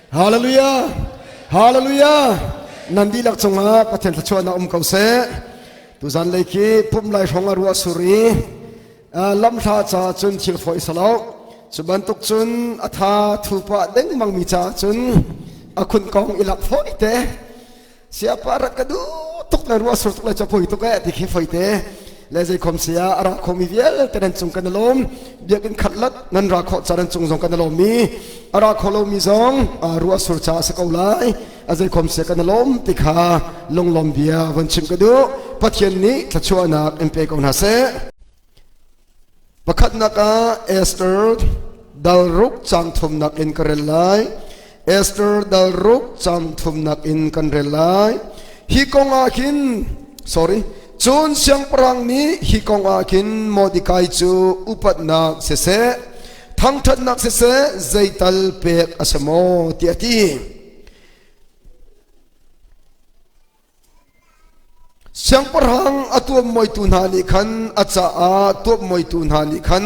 Hallelujah! Hallelujah! Nan dihlak cungah Pathian thluachuahnak um ko seh. Tuzan lei khi pum lai hrawng a ruah sur i lamhla caah cun thil fawi salo. Cu bantuk cun a tha thu pah dengmang mi caah cun a khunh kong i lak fawi te. Siapa rak ka duh tuk le ruah sur tuk le chapoi tuk eh ti khi foi te le zei khom sia a ra khomi vialte nan cung kan lawm biakinn khat lat nan ra khawh ca nan cung zong kan lawm mi a ra kho lomi zong ruah sur ca a si ko lai a zei khom sia kan lawm ti kha lunglawm bia von chim ka duh Pathian nih thluachuahnak in pe ko hna seh. Pakhatnak ah Esther dal ruk cang thumnak in ka rel lai. Esther dal ruk cang thumnak in kan rel lai. Hi kong ah khin sorry cun siangpahrang nih hi kong ah khin Mordecai cu upatnak siseh thangṭhatnak siseh zeital pek a si maw tiah a ti. Siangpahrang a tuammuaitu hna nih khan a caah tuammuaitu hna nih khan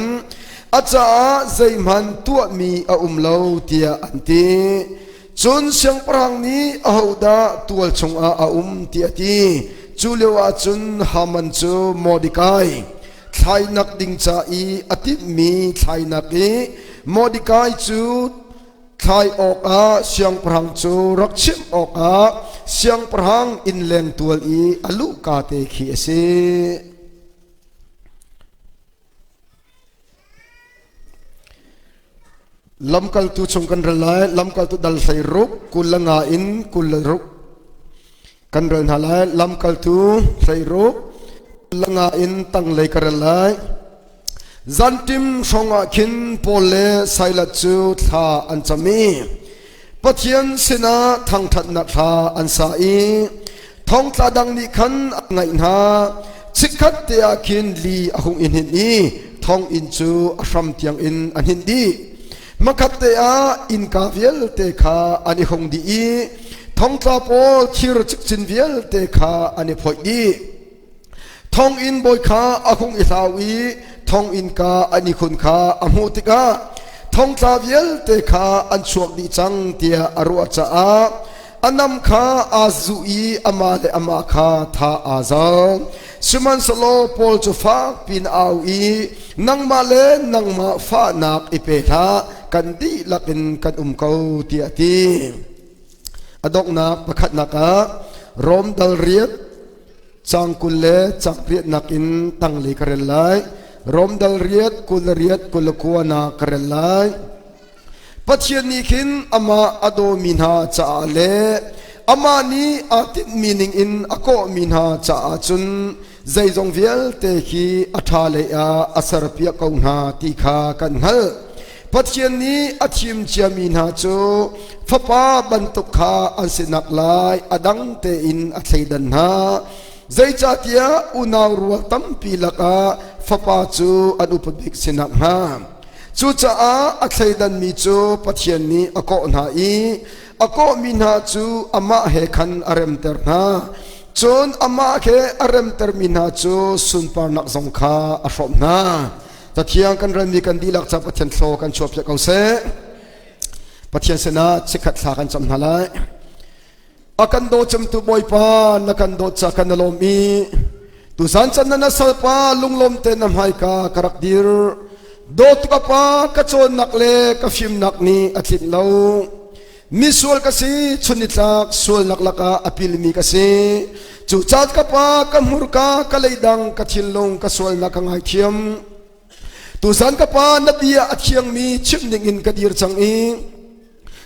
a caah zeihmanh tuahmi a um lo tiah an ti. Cun siangpahrang nih ahodah tual chungah a um tiah a ti. Cu lioah cun Haman cu Mordekai thlainak ding ca i a timhmi thlainak i Mordekai cu Thlai awkah siangpahrang cu rak chimh awkah siangpahrang innleng tual i a luhka te khi a si. Lamkaltu chung kan rel lai. Lamkaltu dal hlei ruk kul le nga in kul le ruk kan rel hna lai. Lamkaltu hlei ruk kul le nga in tanglei ka rel lai. Zanṭim hrawngah khin Paul le Silas cu thla an cam i Pathian sinah thangṭhatnak hla an sa i thongtla dang nih khan an ngaih hna. Chikkhat te ah khin li a hung i hninh i thonginn cu a hram tiangin a hninh dih. Hmakhat te ah innka vialte kha an i hung dih i thongtla pawl thir cikcin vialte kha an i phoih dih. Thonginn bawi kha a hung i hlau i thonginn ka an i khun kha a hmuh tikah thongtla vialte kha an chuak dih cang tiah a ruah caah a nam kha aa zuh i amah le amah kha tha aa zal. Sihmanhsehlaw Paul cu fak piin a au i nangmah le nangmah fahnak i pe hlah, kan dihlak in kan um ko tiah a ti. A donghnak pakhatnak ah Rom dal riat Cang 20 le cang riatnak in tanglei ka rel lai. Rom dal riat 20 le riat 29 na ka rel lai. Pathian nih khin amah a dawmi hna caah le amah nih aa tinhmi ningin a kawhmi hna caah cun zeizong vialte khi a ṭha lei ah a serpiak ko hna ti kha kan hngalh. Pathian nih a thim ciami hna cu fapa bantuk kha an si naklai a dang tein a thleidan hna. Zeicahtiah unau rual tampi lakah fapa cu an upa bik si nakhnga. Cucaah a thleidanmi cu Pathian nih a kawh hna i a kawhmi hna cu amah he khan a remter hna. Cun amah he a remtermi hna cu sunparnak zong kha a hrawmh hna. Cathiang kan relmi kan dihlak ca Pathian thlaw kan chuahpiak ko seh. Pathian sinah chikkhat thla kan cam hna lai. A kan daw cemtu Bawipa na kan dawt ca kan lawm i tuzan can na salpa lunglawm te na hmaika ka rak dir. Dawt ka pa ka cawnnak le ka fimnak nih a tlinh lo. Misual ka si, chun nitlak sualnak lakah a pilmi ka si. Cu caan ka pa, ka hmurka, ka leidang, ka thinlung, ka sualnak ka ngaithiam. Tuzan ka pa, na bia a thiangmi chim dingin ka dir cang i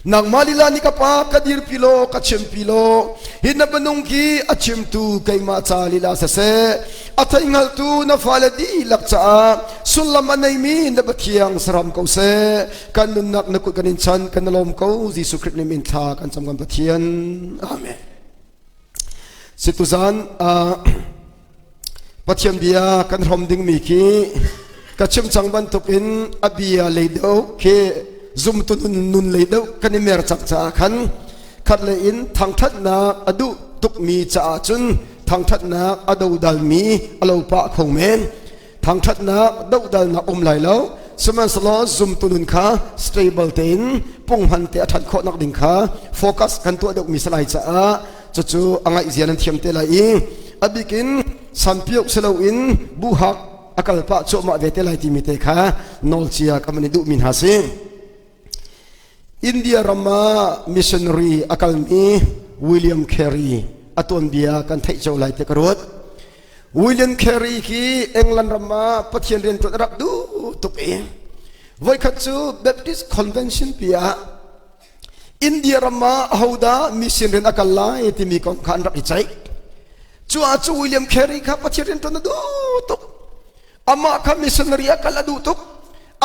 nangmah lila nih ka pa ka dirpi law ka chimpi law hi na minung khi a chimtu keimah ca lila siseh a theihngaltu na fale dihlak caah sullam a neimi na Pathiang saram ko seh. Kan nunnak na kut kan in chan kan lawm ko Jesuh Khrih nim in thla kan cam kan Pathian. Amen. Situzan Pathian bia kan hrom dingmi khi ka chim cang bantuk in a bia lei deuh khi zumtu nun lei deuh kan i mer cang caah khan khat lei in thangthatnak a duh tukmi caah cun thangthatnak a dodalmi a lo pah kho men. Thangṭhatnak dohdalnak um lai lo. Sihmanhsehlaw zumtu nun kha stable tein punghman te a ṭhat khawh nak ding kha focus kan tuah deuhmi si lai caah cucu a ngaih zia nan thiam te lai i a bikin sanpiok si loin buhak a kal pah cuahmah ve te lai timi te kha nawlcia ka van i duhmi hna si. India ram ah missionary a kalmi William Carey a tuanbia kan theih cio lai te ka ruat. William Carey hi England ram ah Pathian rian ṭuan a rak duh tuk i voikhat cu Baptist Convention pi ah India ram ah ahodah mission rian a kal lai timi kong kha an rak i ceih. Cu ah cu William Carey kha Pathian rian ṭuan a duh tuk. Amah kha missionary a kal a duh tuk.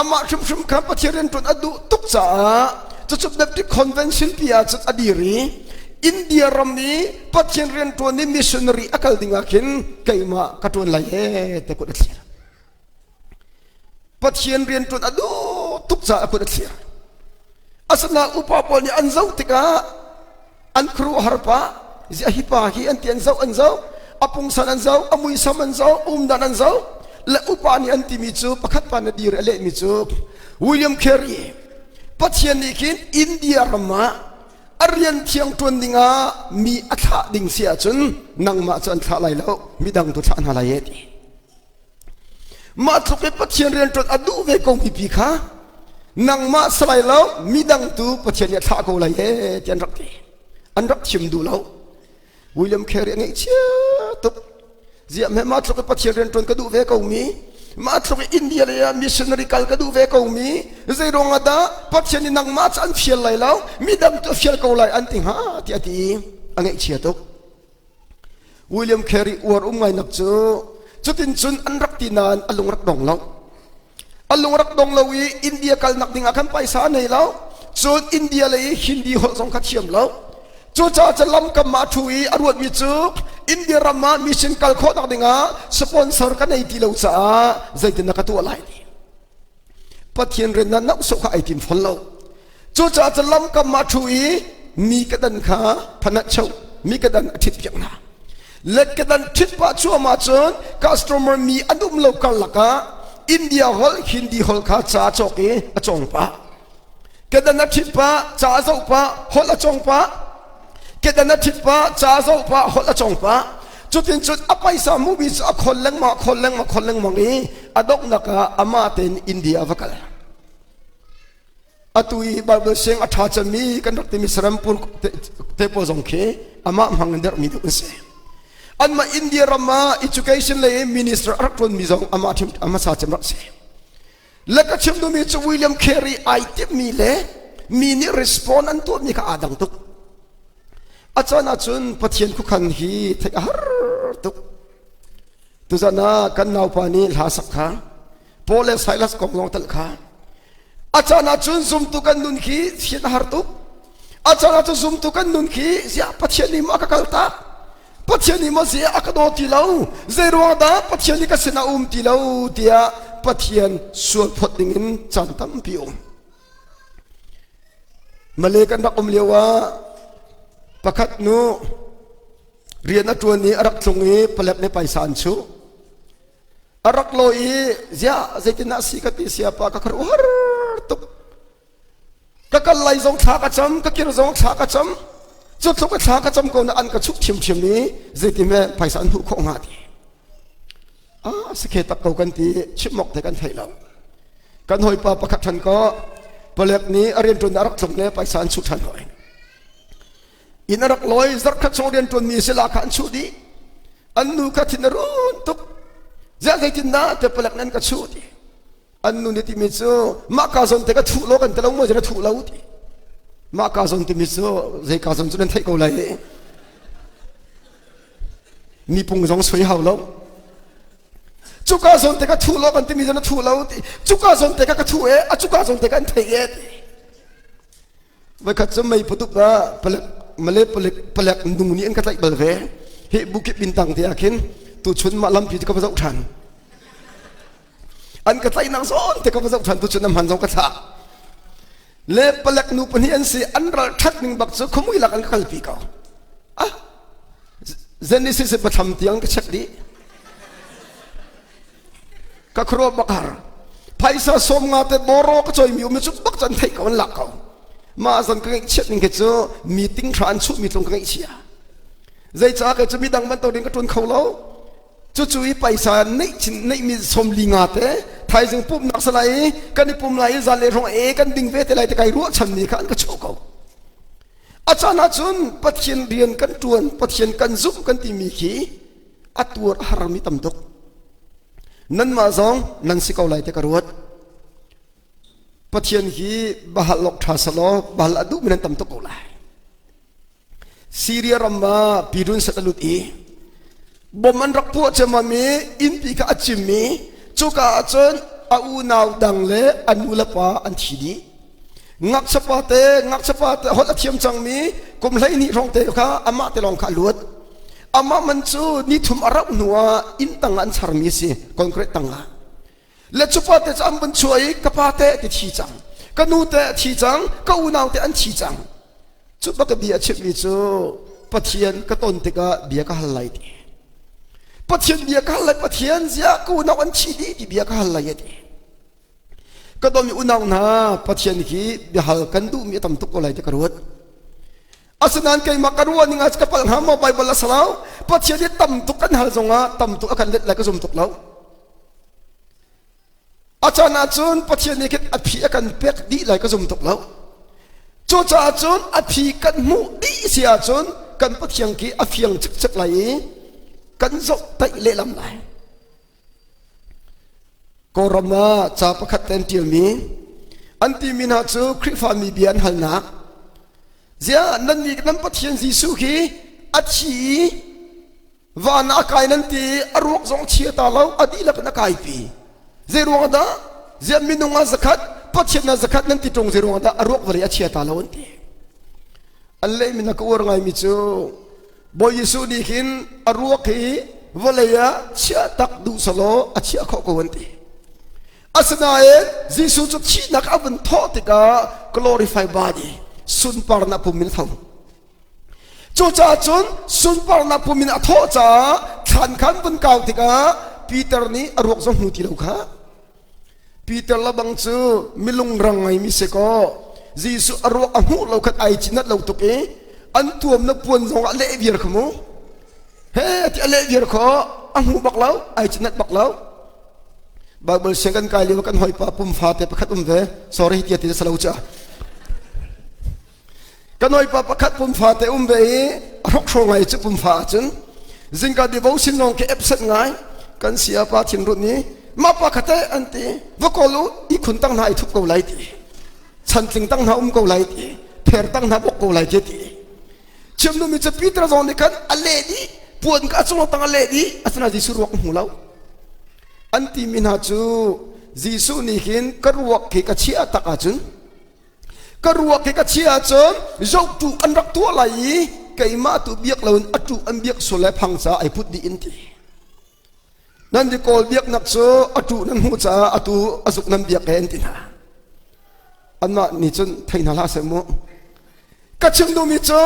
Amah hrimhrim kha Pathian rianṭuan a duh tuk caah cucu Baptist Convention pi ah cun a dir i India ram i Pathian rianṭuan i missionary a kal ding ah khin keimah ka ṭuan lai he te kut a thlir. Pathian rianṭuan a duh tuk caah a kut a thlir. Asinain upa pawl nih an zoh tikah an khuaruahhar pah ziah hi pa hi an ti an zoh an zoh a pungsan an zoh a muisam an zoh umdan an zoh le upa nih an timi cu pakhat pa na dir a lehmi cu William Carey Pathian nih khin India ram ah a rian thiang ṭuan dingah mi a thlah ding si ahcun nangmah cu an thlah lai lo midang tu thlah hna lai e ti Mah tluk i Pathian rianṭuan a duh ve ko mipi kha nangmah si lai lo midang tu Pathian nih a thlah ko lai ee ti an rak ti. An rak chim duh lo. William Carey a ngaihchia tuk. Ziah hme mah tluk i Pathian rianṭuan ka duh ve ko mi mah tluk i India lei ah missionary kal ka duh ve ko mi zei ruangah dah Pathian nih nangmah cu an fial lai lo midang tu a fial ko lai an ti hnga tiah a ti i a ngaihchia tuk. William Carey uar um ngainak cu cutin cun an rak ti nain a lung rak dong lo. A lung rak dong lo i India kalnak ding ah khan paisa a nei lo. Cun India lei i Hindi holh zong kha thiam lo. Cucaah cu lamkam ah a ṭhu i a ruatmi cu India ram ah mission kal khawhnak ding ah sponsor ka nei ti lo caah zeitin dah ka tuah lai ti. Pathian rian na nauh kha ai tim fawn lo. Cucaah cu lamkam ah ṭhu i mi ka dan kha phanat cheu mi ka dan a ṭhit piak hna. Let ka dan ṭhit pah cuahmah cun customer mi an um lo karlak ah India holh Hindi holh kha ca cawk i a cawng pah. Kedan a ṭhit pah, ca a zoh pah, holh a cawng pah. Kedan a ṭhit pah, ca a zoh pah, holh a cawng pah. Cutin cun a paisa hmuhmi cu a khol lengmang, khol lengmang, khol lengmang i a donghnak ah amah tein India a va kal. Atu i Bible siang a ṭha cemmi kan rak timi Sarampur te pawl zong khi amah hmang in derhmi deuh an si. Anmah India ram ah education lei minister a rak ṭuanmi zong amah ṭhim a hmasa cem rak si. Le ka chim duhmi cu William Carey ai timhmi le mi nih respond an tuahmi kha aa dang tuk. A caan ahcun Pathian khuakhan hi theih a har tuk. Tuzan ah kan naupa nih hla sak kha Paul le Silas kong zong telh kha a caan ahcun zumtu kan nun khi thian a har tuk a caan ahcun zumtu kan nun khi ziah Pathian nih maw a ka kaltak Pathian nih maw ziah a ka daw ti lo zei ruang dah Pathian nih ka sinah um ti lo tiah Pathian sual phawt ding in caan tampi um Malay kan rak um lio ah pakhat nu rian a ṭuan i a rak tlung i palek nih paisa an chuh a rak lawi i ziah zeitindah si ka ti siapa ka khar har tuk ka kal lai zong thla ka cam ka kir zong thla ka cam cu tluk ka thla ka cam ko na an ka chuk ṭhiamṭhiam i zeitin me phaisa an hmuh khawh hnga ti ah sakhe tak ko kan ti chim mok te kan thei lo kan hawipa pakhat ṭhan ko palek nih a rianṭuan a rak tlung le paisa an chuh ṭhan hoi inn a rak lawi zarkhat chung rianṭuan mi sila kha an chuh dih an nu kha thin a run tuk ziah zeitin dah te palek nan ka chuh ti an nu nih timi cu mah ka zawn te ka thuh lo kan ti lo maw na thuh lo ti mah ka zawn timi cu zei ka zawn cu nan theih ko lai mi pung zong soi hau lo cuka zawn te ka thuh lo kan timi cu na thuh lo ti cuka zawn te ka ka thuh e a cuka zawn te ka an theih e ti Voikhat cu mei putuk ah palek Malay palek palek nu nih an ka tlaih bal ve. Hi Bukit Bintang te ah khin tuchun mah lampi cu ka va zoh ṭhan. An ka tlaihnak zawn te ka va zoh ṭhan tuchun an hman zong ka thlah. Le palek nu pahnih an si an ral ṭhat ning bak cu khumui lak an ka kalpi ko. Ah Genesis pathlam tiang ka check dih. Ka khuaruah bak har. Phaisa 50 te boro ka choi mi um cu bak chan theih ko an lak ko. Ma zan ka ngeih chiat ning ke cu meeting thra an chuh mi tlung ka ngeih chia. Zeicah ke cu midang bantuk ding ka ṭuan kho lo. Cucu i paisa neih chin neih mi 45 te thaizing pumnak salai i kan i pum lai i zan le hrong e kan ding ve te lai te kai ruahchan mi kha an ka chuh ko. A caan ahcun Pathian rian kan ṭuan, Pathian kan zumh kan timi khi a tuar a harmi tam tuk. Nanmah zong nan si ko lai te ka ruat. Pathian hi bahal lok ṭha selaw bahal a duhmi nan tam tuk ko lai. Syria ram ah pirun set a lut i bom an rak puah ciammam i innpi kha a cim i cuka ah cun a unau dang le a nu le pa an thi dih. Ngakchapa te ngakchapa te holh a thiam cangmi kum 12 hrawng te kha amah te lawng kha a luat. Amah man cu ni thum a rauh hnu ah inn tang ah an charmi a si, concrete tang ah. Le cupa te cu an vun chuah i ka pa te ti thi cang, ka nu te a thi cang, ka unau te an thi cang. Cu bak bia a chimmi cu Pathian ka ton tikah bia ka hal lai ti. Pathian bia ka hal lai, Pathian ziah ka unau an thi dih ti bia ka hal lai ti. Ka dawmi unau hna Pathian hi biahal kan duhmi a tam tuk ko lai ti ka ruat. Asinain keimah ka ruah ning ah ka palh hnga maw Bible a salau Pathian hi tam tuk kan hal zongah tam tuk a kan let lai ka zum tuk lo. A caan ahcun Pathian nih khin a phi a kan pek dih lai ka zum tuk lo. Cucaah cun a phi kan hmuh dih si ahcun kan Pathian khi a fiang cikcek lai i kan zoh taih lehlam lai. Kawlram ah ca pakhat te an ṭialmi an timi hna cu Khrihfami bia an halnak. Ziah nannih nan Pathian Jesuh khi a thi i van ah a kai nan ti i a ruak zong chia ta lo a dihlak in a kaipi. Zei ruang dah? Ziah minung ah zakhat Pathian ah zakhat nan ti ṭung zei ruang dah a ruak vawlei a chia ta lo an ti. An lehmi na ka uar ngaimi cu Bawi Jesuh nih hin a ruak hi vawlei ah chiah tak duh selaw a chiah khawh ko an ti. Asinain Jesuh cu thihnak a vun thawh tikah glorify body sunparnak pum in a tho. Cucaah cun sunparnak pum in a thawh caah thlan khan vun kau tikah Peter nih a ruak zong hmu ti lo kha. Peter labang cu milungrang ngaimi si kaw Jesuh a ruak a hmuh lo khat ai cinat lo tuk i an tuamnak puan zong ah leh viar kha mu he ti a leh viar kho a hmu bak lo ai cinat bak lo Bible siang kan kai lio kan hawipa pumfa te pakhat um ve sorry tia ti salo cha Kan hawipa pakhat pumfa te um ve i a hrokhraw ngai cu pumfa ahcun zingka devotion lawng khi absent ngai kan siapa thinrut nih mah pa kha teh an ti va kawl u ihkhun tang hna i thup ko lai ti chantling tang hna um ko lai ti pher tang hna bok ko lai ti ti chim duhmi cu Peter zong nih khan a leh dih puan ka a cung tang a leh dih asinain Jesuh ruak hmu lo an timi hna cu Jesuh nih hin ka ruak khi ka chiah tak ahcun Ka ruak hi ka chia ahcun zohtu an rak tuah lai i keimah tu biak loin a tu an biak sual lai phang caah ai put dih in ti. Nan di kawl biaknak cu a tu nan hmuh caah atu a zuk nan biak he an ti hna. Anmah nih cun thei hna hlah seh mu. Ka chim duhmi cu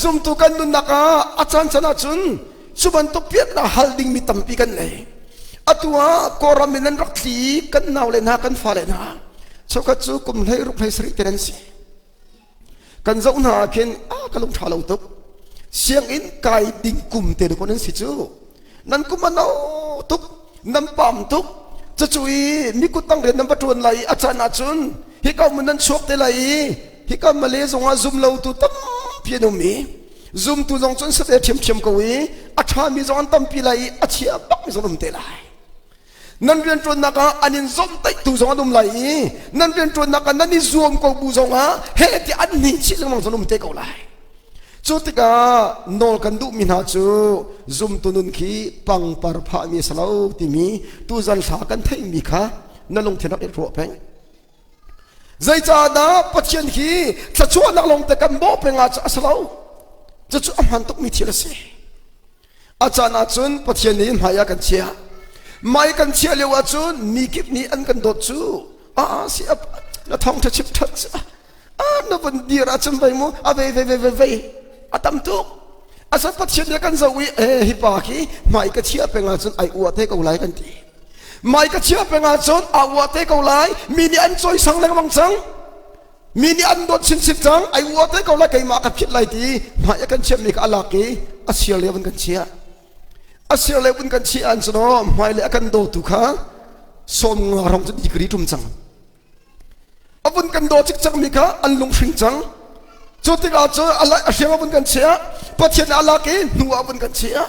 zumtu kan nunnak ah a caan caan ahcun cu bantuk piatnak hal dingmi tampi kan nei. Atu ah Kawlram in an rak tli i kan naule hna kan fale hna cheukhat cu kum 16 17 te nan si. Kan zoh hna ah khin a ka lung ṭha lo tuk. Sianginn kai ding kum te dawkaw nan si cu. Nan kum a no tuk, nan pam tuk. Cucu i mi kut tang rian nan va ṭuan lai i a caan ahcun hika mun nan chuak te lai i hika Malay zongah zum lotu tampi an um i zumtu zong cun sate ṭhiamṭhiam ko i a ṭhami zong an tampi lai i a chia bakmi zong an um te lai. Nan rianṭuannak ah an in zomhtaihtu zong an um lai i nan rianṭuannak ah nan i zuam ko bu zongah heh tiah an hni chih lengmang zong an um te ko lai. Cu tikah nawl kan duhmi hna cu zumtu nun khi pangpar phahmi a si lo timi tuzan hla kan theihmi kha na lungthin rak i ruah peng. Zeicahdah Pathian hi thluachuahnak lawngte kan bawh peng ah a si lo. Cucu a hmaan tukmi thil a si. A caan ahcun Pathian nih hmai ah kan chiah. Hmai kan chiah lio ahcun mi kip nih an kan dawt cu a si na thawngṭha chim ṭhat a na vun dir ahcun vei mu a vei vei vei vei vei a tam tuk. Asa Pathian nih kan zoh i eh hi pa khi hmai ka chiah peng ahcun ai uah te ko lai kan ti. Mai ka chia peng ahcun aa uah te ko lai. Mi nih an cawisang lengmang cang. Mi nih an dawt chinchin cang. Ai uah te ko lai keimah ka phit lai ti hmai a kan chiahmi kha a lak i a sir le vun kan chiah. A sir le vun kan chiah an cun hmai le a kan dawtu kha sawm nga rong cu degree tum cang. A vun kan daw cikcek mi kha an lunghring cang. Cu tikah cun a hriang a vun kan chiah. Pathian a lak i hnu ah vun kan chiah.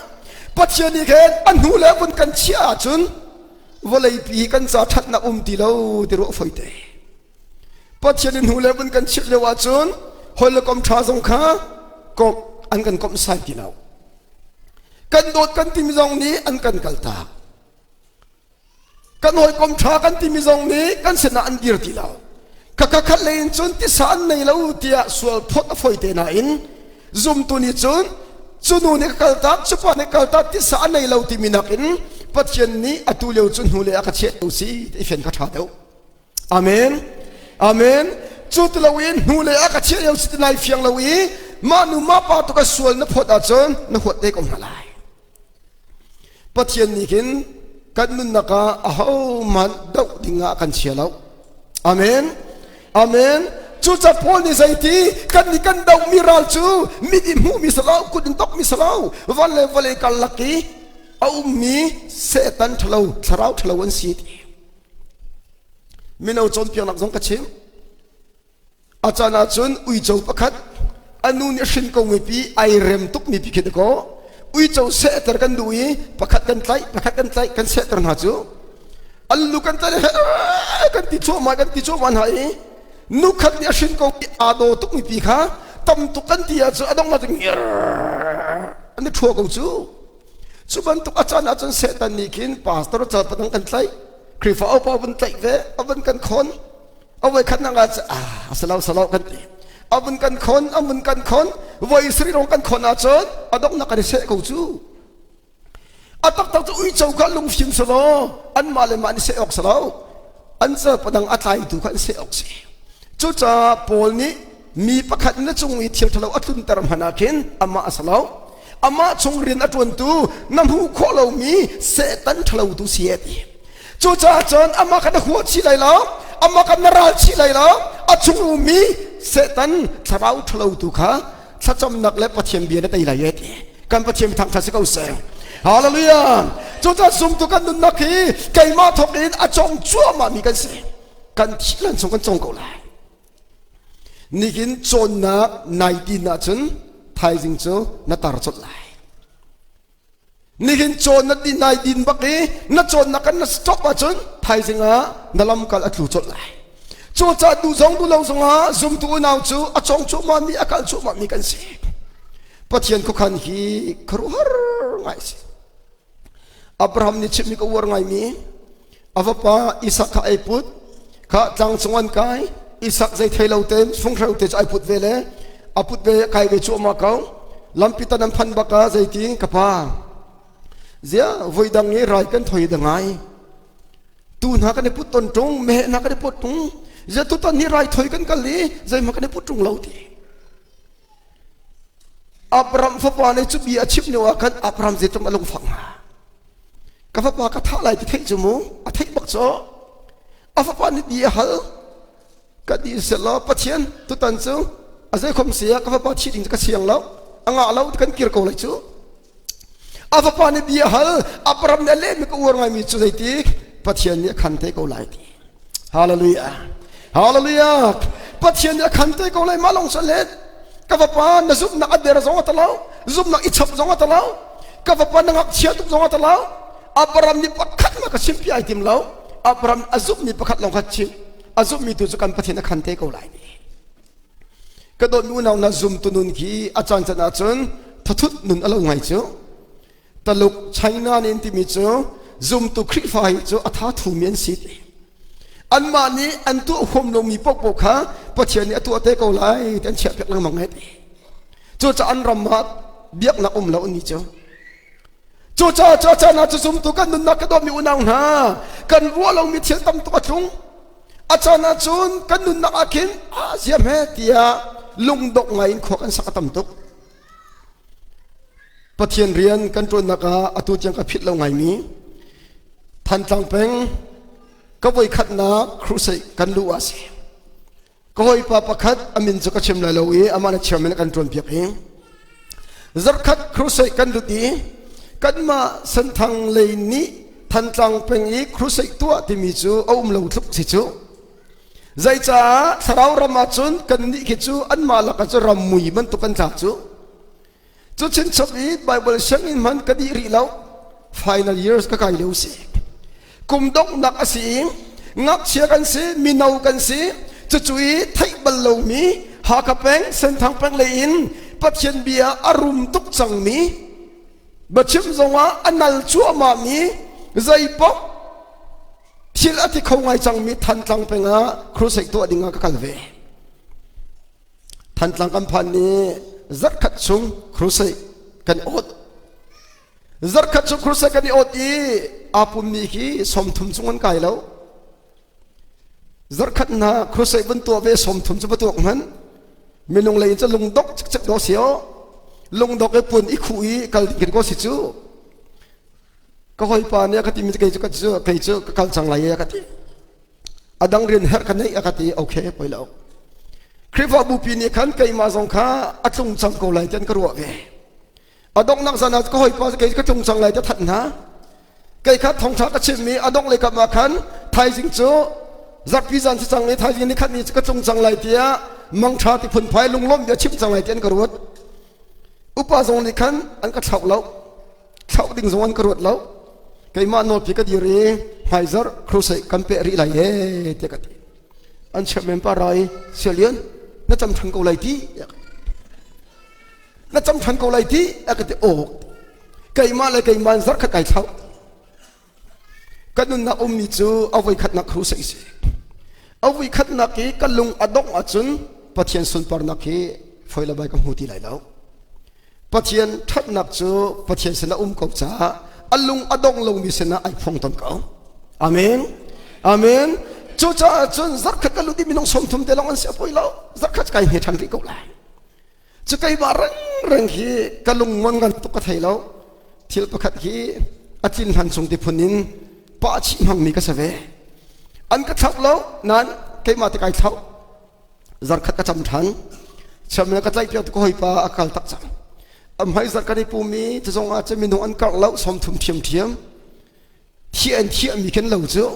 Pathian nih khin a hnu le vun kan chiah ahcun vawleipi kan ca ṭhatnak um ti lo ti ruah foi te. Pathian i hnu le vun kan chiah lio ahcun hawi le kom ṭha zong kha komh an kan komh sai ti lo. Kan dawt kan timi zong nih an kan kaltak. Kan hawikom ṭha kan timi zong nih kan sinah an dir ti lo. Khakha khat lei in cun tisa an nei lo tiah sual phawt a foi te nain zumtu nih cun cu nu nih ka kaltak cu pa nih kaltak tisa a nei lo timi nakin Pathian nih atu lio cu hnu le a ka chiah lo si ti fian kha ṭha deuh. Amen. Amen. Cu ti loin hnu le a ka chiah lio si ti nai fiang lo i mah nu mah pa tu ka sual na phawt ahcun na huat te ko hna lai. Pathian nih khin kan nunnak ah ahohmanh doh dingah kan chia lo. Amen. Amen. Cucaah Paul nih zeiti kan nih kan dohmi ral cu mit in hmuhmi si lo, kut in tokmi si lo, van le vawlei karlak i a ummi Satan ṭhalo, thlarau ṭhalo an si ti. Mino cawnpiaknak zong ka chim. A caan ahcun uico pakhat a nu nih a hrin ko mi pi ai rem tuk mi pi khi dakaw uico sehter kan duh i pakhat kan tlaih pakhat kan tlaih kan sehter hna cu an lu kan tlaih kan ti cuahmah kan ti cuahmah hna i nu khat nih a hrin ko i aa daw tuk mi pi kha tam tuk kan ti ahcun a dongh ahcun ngir an i ṭhua ko cu. Cu bantuk a caan ahcun Satan nih khin pastor cal padang kan tlaih Khrihfa upa vun tlaih ve a vun kan khon a voi khat nak ah ah salo salo kan ti a vun kan khon a vun kan khon voi sri rong kan khon ahcun a donghnak kan i seh ko cu a taktak cu uico kha lungfim salo anmah le mah an i seh awk salo an cal padang a tlaitu kha an seh awk si cucaah Paul nih mi pakhat na cung i thil ṭhalo a tlunter hmanh ah khin amah a si lo amah chung rian a ṭuantu na hmuh khawh lomi Satan ṭhalo tu si e ti cucaah cun amah kha na huah chih lai lo amah kha na ral chih lai lo a chung ummi Satan thlarau ṭhalo tu kha thlacamnak le Pathian bia na tei lai e ti kan Pathian thangṭhat si ko seh. Hallelujah. Cucaah zumtu kan nunnak hi keimah thawk in a cong cuahmah mi kan si. Kan thih lan chung kan cong ko lai. Nihin cawnnak nai tin ahcun thaizing cu na tar colh lai. Nihin cawn na din nai din bak i na cawnnak kan na stop ahcun thaizing ah na lamkal a tlu colh lai. Cucaah duh zong duh lo zongah zumtu unau cu a cawng cuahmah mi a kal cuahmah mi kan si. Pathian khuakhan hi khuaruahhar ngai si. Abraham nih chimmi ka uar ngaimi a vapa Isak kha ai put kha tlang cung an kai Isak zei thei lo tein funghreu te cu ai put ve le a put ve kai ve cuahmah ko lampi tan an phan bak ah zeiti ka pa zia voi dang i rai kan thoi da ngai tu hna kan i put ton ṭung meh hna kan i put ṭung zia tu tan hi rai thoi kan kal i zeihmah kan i put ṭung lo ti Abraham fapa nih cu bia a chim lio ah khan Abraham zeitluk a lungfak hnga. Ka fapa ka thah lai ti theih cu mu a theih bak cu a fapa nih bia a hal ka di selaw Pathian tutan cu a zei khom si ah ka fapa thi ding cu ka siang lo a ngah lo kan kir ko lai cu a fapa nih bia a hal Abraham nih a lehmi ka uar ngaimi cu zeiti Pathian nih a khan te ko lai ti Hallelujah. Hallelujah. Pathian nih a khan te ko lai mah lawng sa let. Ka vapa na zumhnak a der zong a ta lo. Zumhnak i chap zong a ta lo. Ka vapa na ngakchia tuk zong a ta lo. Abraham nih pakhat ma ka chimpi ai tim lo. Abraham a zumhmi pakhat lawng kha chim. A zumhmi tu cu kan Pathian a khan te ko lai. Ka dawt unau na zumtu nun khi a caan can ahcun thathut nun a lo ngai cu. Taluk China nih an timi cu zumtu Khrihfa hi cu a tha thumi an si ti. Anmah nih an tuah huam lomi paohpaoh kha Pathian nih a tuah te ko lai ti an chiahpiak lengmang he ti. Cucaah an ram ah biaknak um lo an ni cu. Cucaah cu caan ah cu zumtu kan nunnak ka dawtmi unau hna kan ruah lomi thil tam tuk a tlung. A caan ah cun kan nunnak ah khin ah ziam he tiah lungdongh ngai in khua kan sak a tam tuk. Pathian rian kan ṭuannak ah atu tiang ka philh lo ngaimi. Thantlang peng ka voikhatnak crusade kan luh ah si. Ka hawipa pakhat a min cu ka chim lai lo i amah na chairman kan ṭuan piak i zarkhat crusade kan lut i kanmah Senthang lei nih Thantlang peng i crusade tuah timi cu a um lo tluk si cu. Zeicaah thlarau ram ahcun kannih khi cu anmah lakah cu ram mui bantuk kan tla cu. Cu chinchap i Bible sianginn hman ka dih rih lo. Final years ka kai lio si. Kum donghnak a si i ngakchia kan si, mino kan si, cucu i theih bal lomi Hakha peng, Senthang peng lei in Pathian bia a rum tuk cangmi, biachim zongah a nal cuahmahmi, zeipaoh thil a ti kho ngai cangmi Thantlang peng ah crusade tuah ding ah ka kal ve. Thantlang kan phan ni zarkhat chung crusade kan awt. Zarkhat chung crusade kan i awt i aa pummi khi 30 chung an kai lo. Zarkhat hna crusade vun tuah ve 30 cu va tuak hmanh. Minung lei in cu lungdok cikcek do si o. Lungdok i pun i khu i kal ding ko si cu. Ka hawipa nih a ka timi kei cu kei cu ka kal cang lai e a ka ti. A dang rian herh ka neih a ka ti okay poi lo. Khrihfabu pi nih khan keimah zong kha a tlung cang ko lai tian ka ruah ve. A donghnak zan ah ka hawipa kei ka tlung cang lai ti thanh hna. Kei kha thongtha ka chimmi a dongh lei kam ah khan thaizing cu zarhpi zan si cang i thaizing ni khat ni cu ka tlung cang lai tiah mangtha ti phunphai lunglawm bia chim cang lai ti an ka ruat. Upa zong nih khan an ka thlauh lo. Thlauh ding zong an ka ruat lo. Keimah nawlpi ka dir i hmaizarh crusade kan peh rih lai ee tiah ka ti. An chairman pa ra i Sialian na cam ṭhan ko lai ti na cam ṭhan ko lai ti a ka ti awk keimah le keimah in zarh khat kai thlauh. Ka nunnak ummi cu a voikhatnak crusade si. A voikhatnak i ka lung a dongh ahcun Pathian sunparnak hi foi le bai ka hmu ti lai lo. Pathian ṭhatnak cu Pathian sinah um ko caah a lung a dong lomi sinah ai phuang ton ko. Amen. Amen. Cucaah cun zarkhat ka lut i minung 30 te lawng an si a poi lo. Zarkhat kai hne ṭhan rih ko lai. Cu keimah rengreng hi ka lung ngon ngan tuk ka thei lo. Thil pakhat hi a tlin hlan chung ti phun in pah chih hmangmi ka si ve. An ka thlauh lo nain keimah te kai thlauh. Zarkhat ka cam ṭhan. Chiamna ka tlaih piak ka hawipa a kal tak cang. A hmai zarh kan i pum i cazong ah cun minung an karh lo 30 ṭhiamṭhiam. Thiah in thiahmi khin lo cu.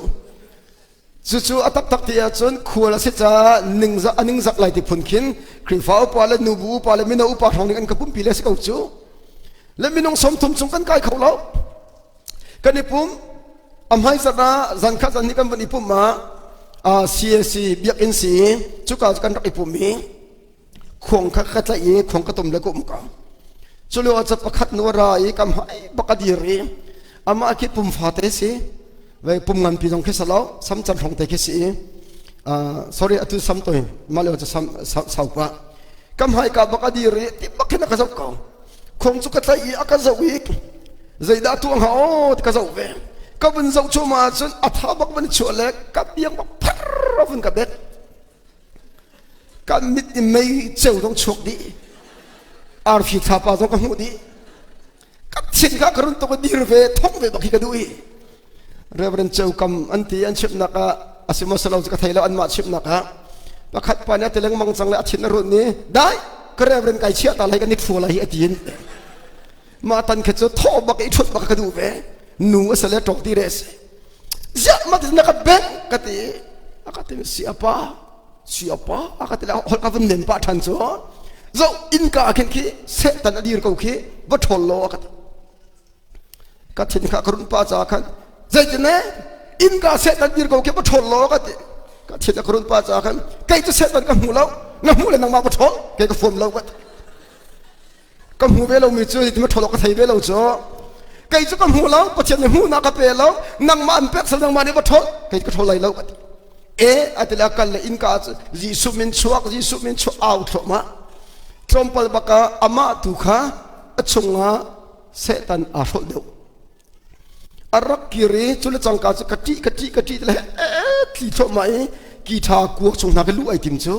Cucu a taktak ti ahcun khual a si caah ningzak a ningzak lai ti phun khin Khrihfa upa le nubu upa le mino upa hrawng nih an ka pumpi le si ko cu. Le minung 30 chung kan kai kho lo. Kan i pum a hmaizarh ah zan khat zan nih kan van i pum ah CAC biakinn si cuka cu kan rak i pum i khuang kha ka tlaih i khuang ka tum le ka um ko. Cu lio ah ca pakhat nu a ra i ka hmai bak a dir i amah khi pum fate si ve pum nganpi zong khi si lo sam can hrong te khi si i sorry atu sam toi mah lio cu sam sau pa ka hmai ka bak a dir i ti bak khin a ka zoh ko. Khong cu ka tlaih i a ka zoh i zeidah tuah hnga aw ti ka zoh ve. Ka vun zoh cuahmah ahcun a tha bak van i chuah le ka biang bak phar a vun ka bek. Kan mit in mei ceu zong chuak dih. Arfi thlapa zong ka hmuh dih. Ka thin kha ka run tuk i dir ve thong ve bak hi ka duh i. Reverend Ceu Kam an ti an chimhnak ah a si maw si lo cu ka thei lo anmah chimhnak ah pakhat pa nih a ti lengmang cang le a thin a run i dai ka Reverend kai chiah ta lai kan i thua lai hi a ti in mah tan kha cu thawh bak i ṭhut bak ka duh ve nu a si le ṭawk ti re si ziah mah ti na ka beng ka ti a ka ti si apa si apa a ka ti le holh ka vun nen pah ṭhan cu zo innka ah khin khi sehtan a dir ko khi va ṭhawl law a ka ti Ka thin kha ka run pa caah khan zeitin e innka sehtan dir ko khi va ṭhawl law ka ti. Ka thin a ka run pa caah khan kei cu sehtan ka hmu lo na hmu le nangmah va ṭhawl kei ka fuam lo ka ti. Ka hmu ve lomi cu zeitin va ṭhawl awk ka thei ve lo cu. Kei cu ka hmu lo Pathian nih hmuhnak ka pe lo nangmah an pek sal nangmah nih va ṭhawl kei ka ṭhawl lai lo ka ti. E a ti le a kal le innka cu Jesuh min chuak Jesuh min chuak au thluahmah. Tlawmpal bak ah amah tu kha a chungah Satan aa hrolh deuh. A rak kir i cu le cangka cu ka ṭih ka ṭih ka ṭih le tli thluahmah i ki ṭha kuak chung hna ka luh ai tim cu.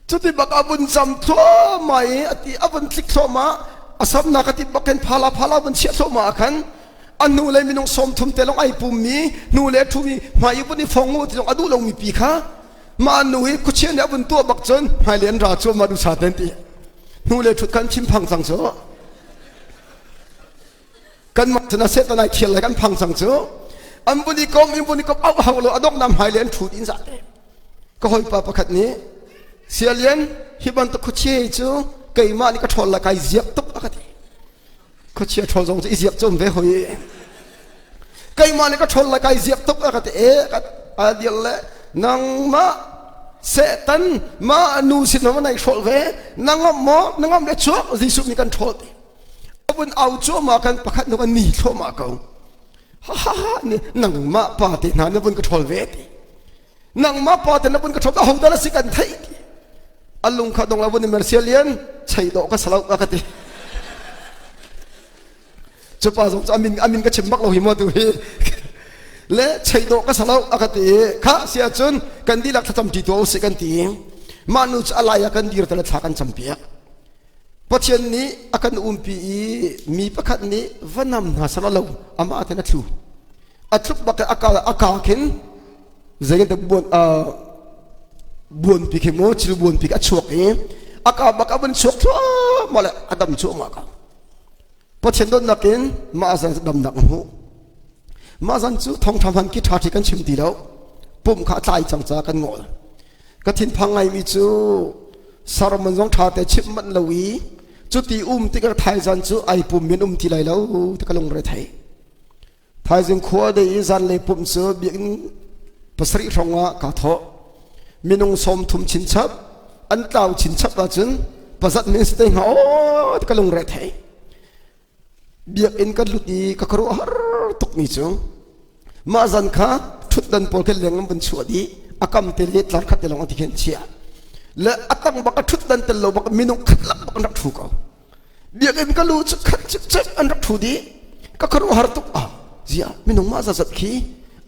Cuti bak a vun zam thluahmah i a ti a vun tlik thluahmah a samnak a ti bak khin phala phala vun chiah thluahmah ah khan A hnu le minung 30 te lawng ai pummi, hnu le ṭhumi hmai i vun i fong u ti zong a duh lomi pi kha mah nu hi khuachia nih a vun tuah bak cun hmailei an ra cu mah duhsa ten ti. Hnu le ṭhut khan thinphang cang cu. Kan mah cun a Satan ai thial lai kan phang cang cu. An vun i kom in vun i kom auh hau lo a donghnak hmailei an ṭhut in zate. Ka hawipa pakhat nih Sialian hi bantuk khuachia hi cu keimah nih ka ṭhawl lai kai ziak tuk a ka ti. Khuachia ṭhawl zong cu i ziak cu um ve hoi. Keimah nih ka ṭhawl lai kai ziak tuk a ka ti. E ka a dir le nangmah Satan mah nu sin ma nai hrawl ve na ngam maw na ngam le chuak Jesuh nih kan ṭhawl ti. A vun au cuahmah kan pakhat nu kan ni thluahmah ko. Ha ha ha nangmah pa te hna na vun ka ṭhawl ve ti. Nangmah pa te na vun ka ṭhawl aho dah na si kan theih ti. A lung kha dong la vun i mersia lian chei dawh ka salo a ka ti. Cu pa zong cu amin amin ka chim bak lo hi maw tu hi. Le chei dawh ka salo a ka ti. Kha si ahcun kan dihlak thlacam ṭi tuah usih kan ti. Mah nu cu a lai ah kan dir te le thla kan campiak. Pathian nih a kan umpi i mi pakhat nih va nam hna sal lo amah ten a thlu. A tluk bak a ka a ka khin zeitin buan buanpi khi mu thil buanpi a chuak i a ka bak a vun chuak thluahmah le a dam cuahmah ko. Pathian dawtnak in mah zan damnak hmuh. Mah zan cu thawngṭha hman khi ṭha ṭhi kan chim ti lo. Pumh kha a tlai cang ca kan ngol. Ka thinphang ngaimi cu sermon zong ṭha te chimh manh lo i cuti um tikah thaizan cu ai pum min um ti lai lo ti ka lungre thei. Thaizing khua dei i zanlei pumh cu biakinn pasarih hrawng ah kaa thawh. Minung 30 chinchap an tlau chinchap ahcun pazat min si te hnga aw ti ka lungre thei. Biakinn kan lut i ka khuaruahhar tukmi cu mah zan kha ṭhutdan pawl khin leng an vun chuah dih a kam te le tlar khat te lawng an ti khin chiah le a tang bak a ṭhutdan tel lo bak minung khat lak bak an rak ṭhu ko. Biakinn ka lu cu khat cikcek an rak ṭhu dih. Ka khuaruahhar tuk ah ziah minung mah zazat khi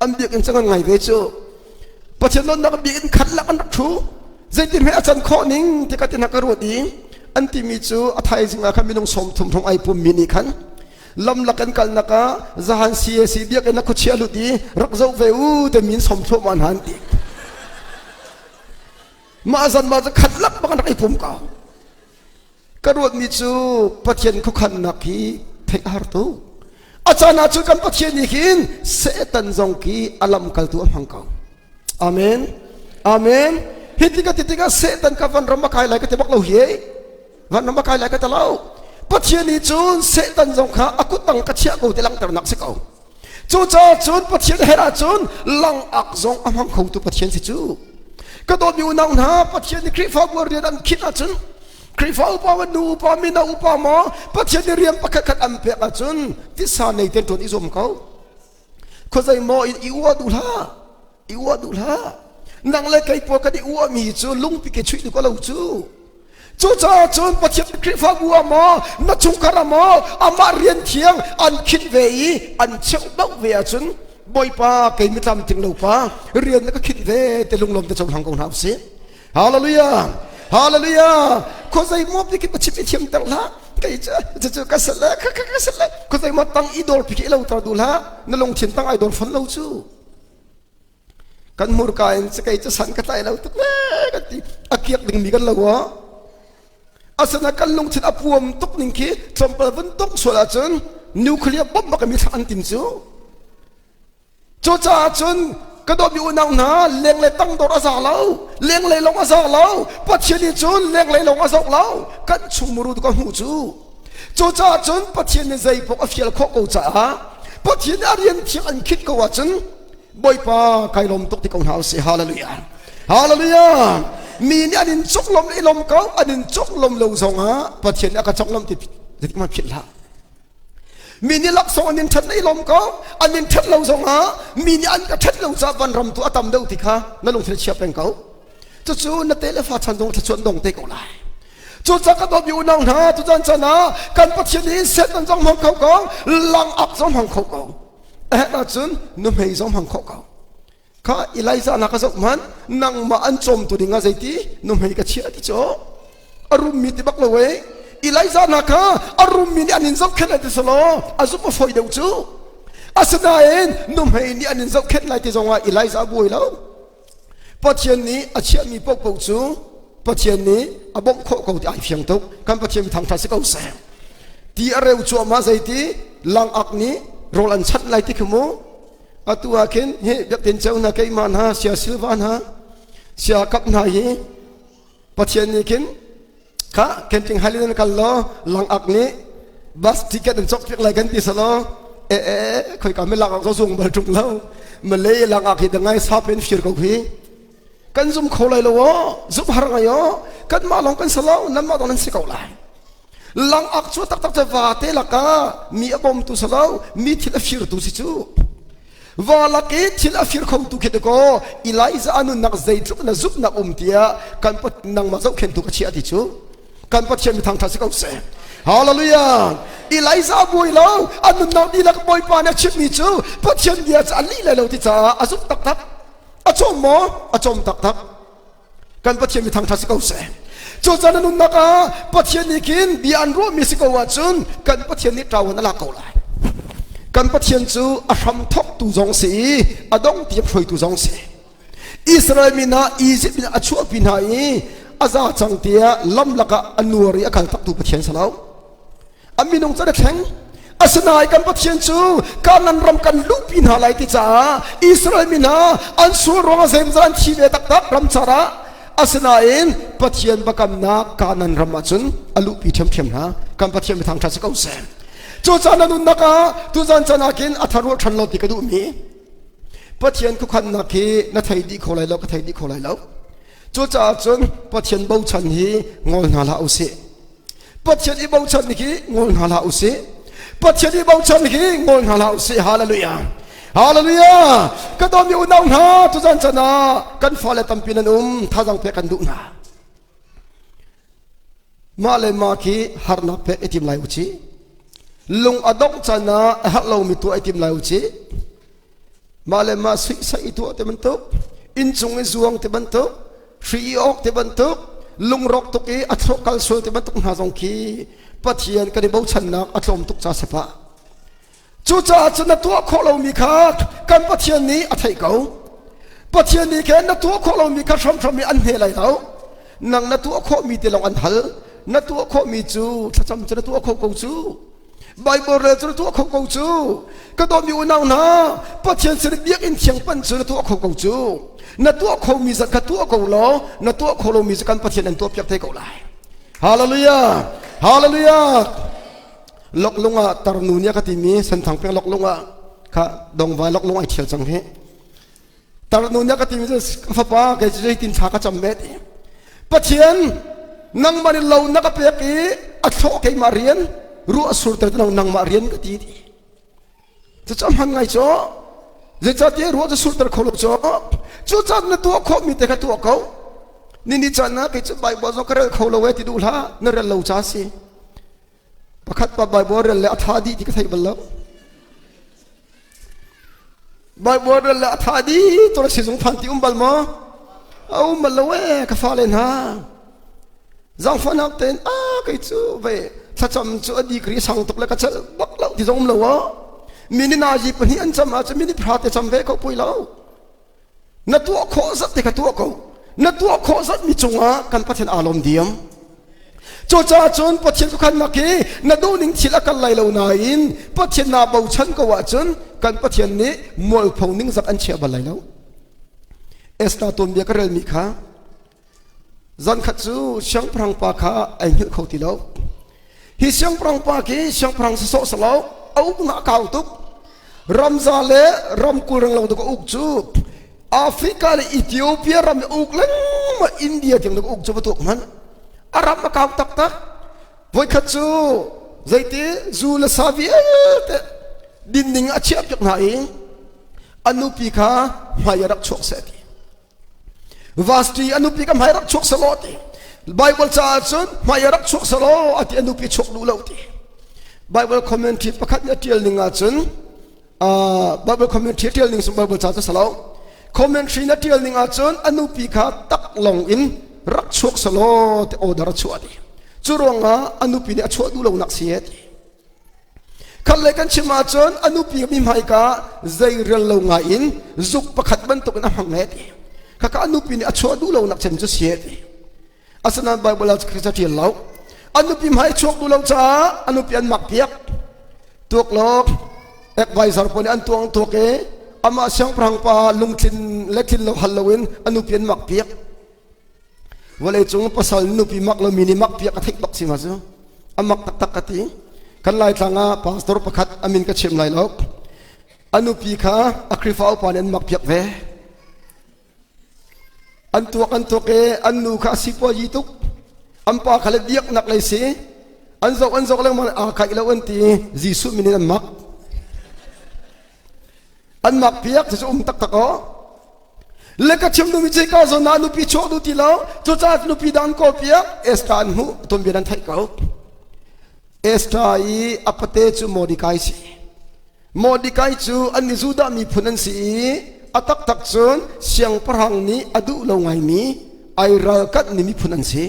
an biakinn cang an ngai ve cu. Pathian dawtnak biakinn khat lak an rak ṭhu. Zeitin hme a can khawh ning ti ka ti hna ka ruat i an timi cu a thaizing ah khan minung 30 hrawng ai pummi nih khan lamlak kan kalnak ah zahan CAC biakinn a khuachia lut i rak zoh ve u te min som thluahmah hna an ti. Mah zan mah cu khat lak bak an rak i pum ko. Ka ruatmi cu Pathian khuakhannak hi theih a har tuk. A caan ah cun kan Pathian nih hin Satan zong khi a lamkaltu a hmang ko. Amen. Amen. Hi ti ka ti tikah Satan ka van ram a kai lai ka ti bak lo hi. Van ram a kai lai ka ti lo. Pathian nih cun Satan zong kha a kuttang ka chiah ko ti langhternak si ko. Cucaah cun Pathian herh ahcun langak zong a hmang khotu Pathian si cu. Ka dawtmi unau hna, Pathian nih Khrihfabu rian an khinh ahcun Khrihfa upa ma nu upa mino upa maw Pathian nih rian pakhat khat an pek ahcun tisa nei ten ṭuan i zuam ko. Khuazei maw in i uah duh hlah. I uah duh hlah. Nang le kei pawl kan i uahmi cu lungpi ke chuih duh ko lo cu. Cucaah cun Pathian Khrihfabu ah maw na chungkhar ah maw amah rian thiang an khinh ve i an cheuh bauh ve ahcun Bawipa kei mitlam ting lo pa rian na ka khinh ve te lunglawm te cohlang ko hna usih. Hallelujah. Hallelujah. Khuazei maw pi ki pachim i thiam ter hlah. Kei cu cu ka sal le ka ka sal le khuazei maw tang i dor pi ki lo tar du hlah. Na lungthin tang ai dor fon lo cu. Kan hmurka in cakei cu san ka tlai lo tuk le kan ti. A kiak dingmi kan lo ah. Asana kan lungthin a puam tuk ning khi tlawmpal vun tuk sual ahcun nuclear bomb bak mi thlah an tim cu. Cucaah cun ka dawtmi unau hna lenglei tangdor a za lo, lenglei lawng a za lo, Pathian nih cun lenglei lawng a zoh lo, kan chung muru tu ka hmuh cu. Cucaah cun Pathian nih zeipaoh a fial khawh ko caah Pathian nih a rian thiang an khit ko ahcun Bawipa kai lawm tuk ti ko hna usih. Hallelujah. Hallelujah. Mi nih an in cuk lom i lom ko, an in cuk lom lo zongah Pathian nih a ka cuk lom ti zeitik hmanh philh hlah. Mi nih laksawng an in ṭhat i lom ko, an in ṭhat lo zongah mi nih an ka ṭhat lo caah van ram tu a tam deuh ti kha na lungthin chia peng ko. Cucu na te le fa chan zong thluachuah dong te ko lai. Cucaah ka dawtmi unau hna, tutan chan ah kan Pathian nih Satan zong hmang kho ko, langak zong hmang kho ko. A herh ahcun nuhmei zong hmang kho ko. Kha Elijah na ka zoh hmanh, nangmah an cawmtu ding ah zeiti nuhmei ka chiah ti cu a rummi ti bak lo e. Elijah na kha a rummi nih an in zohkhenh ti selaw a zumh a fawi deuh cu. Asinain nuhmei nih an in zohkhenh lai ti zongah Elijah a buai lo. Pathian nih a chiahmi paohpaoh cu Pathian nih a bawmh khawh ko ti ai fiang tuk. Kan Pathian mi thangṭhat si ko seh. Ti a reu cuahmah zeiti langak nih rawl an chanh lai ti khi mu. Atu ah khin hi biakinn ceu hna keimah hna sia silva hna sia kap hna hi Pathian nih khin kha Kenting Highland kal law langak nih bus ticket an cawk piak lai kan ti selaw e e khoi ka me langak zo zung bal ṭung lo Malay langak hi dangai sap in fir ko hi kan zum kho lai lo o zum har ngai o kan mah lawng kan selo nan mah dong nan si ko lai langak cu taktak cu va te laka mi a bom tu selo mi thil a fir tu si cu va lak i thil a fir kho tu khi ko Elijah a nunnak zeitluk na zumhnak um tiah kan nangmah zohkhentu ka chiah ti cu kan Pathian mi thangthat si ko seh. Hallelujah. Elijah buai lo a nunnak dihlak Bawipa nih a chimmi cu Pathian bia cu a lih lai lo ti caah a zumh taktak. A cawm maw? A cawm taktak. Kan Pathian mi thangthat si ko seh. Cu caan na nunnak ah Pathian nih khin bia an ruahmi si ko ahcun kan Pathian nih ṭawan a lak ko lai. Kan Pathian cu a hram thawktu zong si i a dong tiang hruaitu zong si. Israel mi hna Izipt in a chuahpi hna i a za cang tiah lam lakah a nuar i a kal taktu Pathian si lo. A minung cu a thleng. Asinain kan Pathian cu Kanaan ram kan luhpi hna lai ti caah Israel mi hna an sual ruangah zeimawzat an thi ve taktak ramcar ah. Asinain Pathian biakamnak Kanaan ram ah cun a luhpi ṭhiamṭhiam hna. Kan Pathian mi thangṭhat si ko seh. Cucaah na nunnak ah tuzan caan ah khin a thar ruah ṭhan lo ti ka duhmi Pathian khuakhannak hi na thei dih kho lai lo ka thei dih kho lai lo. Cucaah cun Pathian bochan hi ngol hna hlah usih. Pathian i bochan hi ngol hna hlah usih. Pathian i bochan hi ngol hna hlah usih. Hallelujah. Hallelujah. Ka dawmi unau hna tuzan chan ah kan fale tampi nan um thazang pek kan duh hna. Mah le mah khi harnak pek i tim lai u ci. Lung a dongh caan ah a herh lomi tuah i tim lai u ci. Mah le mah suihsaih i tuah ti bantuk, inncung i zuang ti bantuk, hri i awk ti bantuk, lungrawk tuk i a thlawh kal sual ti bantuk hna zong khi Pathian kan i bochannak a tlawm tuk ca si pah. Cucaah cun na tuah khawh lomi kha kan Pathian nih a theih ko. Pathian nih khin na tuah khawh lomi kha hramhram i an hne lai lo. Nang na tuah khawhmi te lawng an hal. Na tuah khawhmi cu thlacam cu na tuah kho ko cu. Bible rel cu na tuah kho ko cu. Ka dawtmi unau hna, Pathian sin biakinn thiang pan cu na tuah kho ko cu. Na tuah khomi zat kha tuah ko law, na tuah kho lomi cu kan Pathian an tuahpiak te ko lai. Hallelujah! Hallelujah! Loklung ah tarnu nih a ka timi Senthang peng Loklung ah kha dongvai Loklung ai thial cang hi. Tarnu nih a ka timi cu ka fapa kei cu zeitin thla ka cam ve ti. Pathian nangmah nih lo na ka pek i a thlawh keimah rian ruah surter nang nangmah rian ka ti ti. Cucu a hman ngai cu. Zeicahtiah ruah cu surter kho lo cu. Cucaah na tuah khawhmi te kha tuah ko. Ni ni caan ah kei cu Bible zong ka rel kho lo e ti duh hlah. Na rel lo ca si. Pakhat pa Bible rel le a tha dih ti ka theih bal lo. Bible rel le a tha dih to sizung phan ti um bal maw? A um bal lo e ka fale hna. Zangfahnak tein a kei cu ve thlacam cu a dikri sang tuk le ka cel bak lo ti zong um lo o. Mini nazi pahnih an cam ahcun mini phra te cam ve ko pui lo. Na tuah khawh zat te kha tuah ko. Na tuah khawh zat mi cungah kan Pathian aa lawm diam. Cucaah cun Pathian khuakhannak hi na duhning thil a kal lai lo nain Pathian naa bochan ko ahcun kan Pathian nih mualpho ningzak an chia bal lai lo. Esther tuanbia ka relmi kha Zankhat cu siangpahrang pa kha ai hngilh kho ti lo. Hi siangpahrang pa khi siangpahrang sawsawh si lo, a uknak a kau tuk. Ramza le ramkul renglo tuk a uk cu Africa le Ethiopia ram i uk lengmang India tiang tuk a uk cu va tuak hmanh. A ram a kau taktak. Voikhat cu zeiti zu le sa vialte din ding a chiah piak hna i a nupi kha hmai a rak chuak seh ti. Vasti a nupi ka hmai rak chuak selaw ti. Bible caah cun hmai rak chuak selaw a ti a nupi chuak duh lo ti. Bible commentary pakhat nih a tial ning ahcun Bible commentary tial ning sung Bible ca cu salo. Commentary na tial ning ahcun a nupi kha tak long in rak chuak selaw ti order a chuah ti. Cu ruangah a nupi nih a chuah duh lo nak si ti. Khat le kan chim ahcun a nupi mi hmaika zei rel lo ngai in zuk pakhat bantuk in a hmang e ti. Khaka a nupi nih a chuah duh lo nak cem cu si e ti. Asinain Bible ah cu ṭial lo. A nupi hmai chuak duh lo caah a nupi an mak piak. Tuak lawk advisor pawl nih an tuang tuak i amah siangpahrang pa lungtlin le tlin lo hal loin a nupi an mak piak. Vawleicung pasal nupi mak lomi nih mak piak a theih bak si ma cu. A mak taktak ka ti. Kan Laitlang ah pastor pakhat a min ka chim lai lo. A nupi kha a Khrihfa upa nih an mak piak ve. An tuak an tuak i an nu kha a sipuazi tuk. An pa kha le biaknak lei si. An zoh an zoh lengmang aa kaih lo an ti. Jesuh min in an mak. An mak piak cu um taktak aw. Le ka chim duhmi cu ka zawn ah nupi chuak duh ti lo. Cucaah nupi dang an kawl piak. Esther an hmuh. Tuanbia nan theih ko. Esther i a pate cu Mordecai si. Mordekai cu an i Judah miphun an si i a taktak cun siangpahrang nih a duh lo ngaimi ai ralkanhmi miphun an si.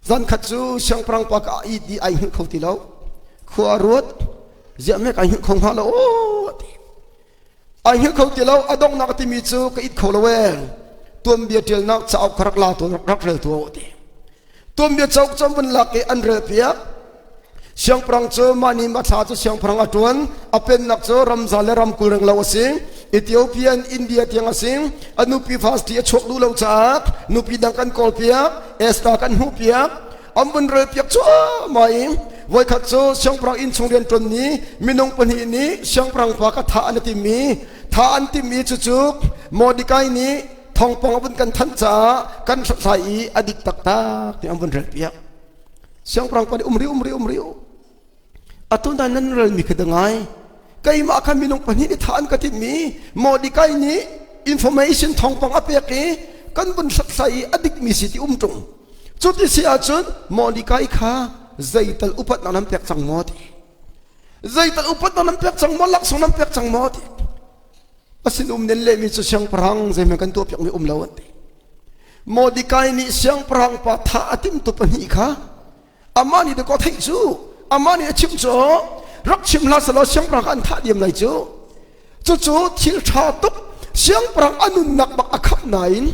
Zankhat cu siangpahrang pa ka it i ai hngilh kho ti lo. Khua a ruat, ziah mek ai hngilh kho hnga lo aw ti. Ai hngilh kho ti lo, a donghnak a timi cu ka it kho lo ee. Tuanbia ṭialnak cauk ka rak la tu rak rel tu ti. Tuanbia cauk cu an vun lak i an relpiak. Siangpahrang cu mah ni mah thla cu siangpahrang a ṭuan. A pennak cu ramza le ramkul renglo a si. Ethiopian India tiang a si. A nupi Vashti a chuak duh lo caah nupi dang kan kawlpiak, Esther kan hmuhpiak. An vun relpiak cuahmah i voikhat cu siangpahrang innchung rianṭuanmi minung pahnih nih siangpahrang pa ka thah an i tim i thah an timmi cucu Mordekai nih thawngpang a vun kan thanh caah kan hlathlai i a dik taktak ti an vun relpiak. Siangpahrang pa nih um rih um rih um rih atu na nan relmi kha da ngai keimah kha minung pahnih nih thah an ka timmi Mordekai nih information thawngpang a pek i kan vun hlathlai i a dikmi si ti um ṭung cu ti si ahcun Mordekai kha zeital upatnak nan pek cang maw ti zeital upatnak nan pek cang maw laksawng nan pek cang maw ti a sinum nen lehmi cu siangpahrang zeihmanh kan tuahpiakmi um lo an ti. Mordekai nih siangpahrang pa thah a timtu pahnih kha amah nih dakaw theih cu amah nih a chimh cu rak chim hlah selaw siangpahrang kha an thah diam lai cu cucu thil ṭha tuk siangpahrang a nunnak bak a khamh nain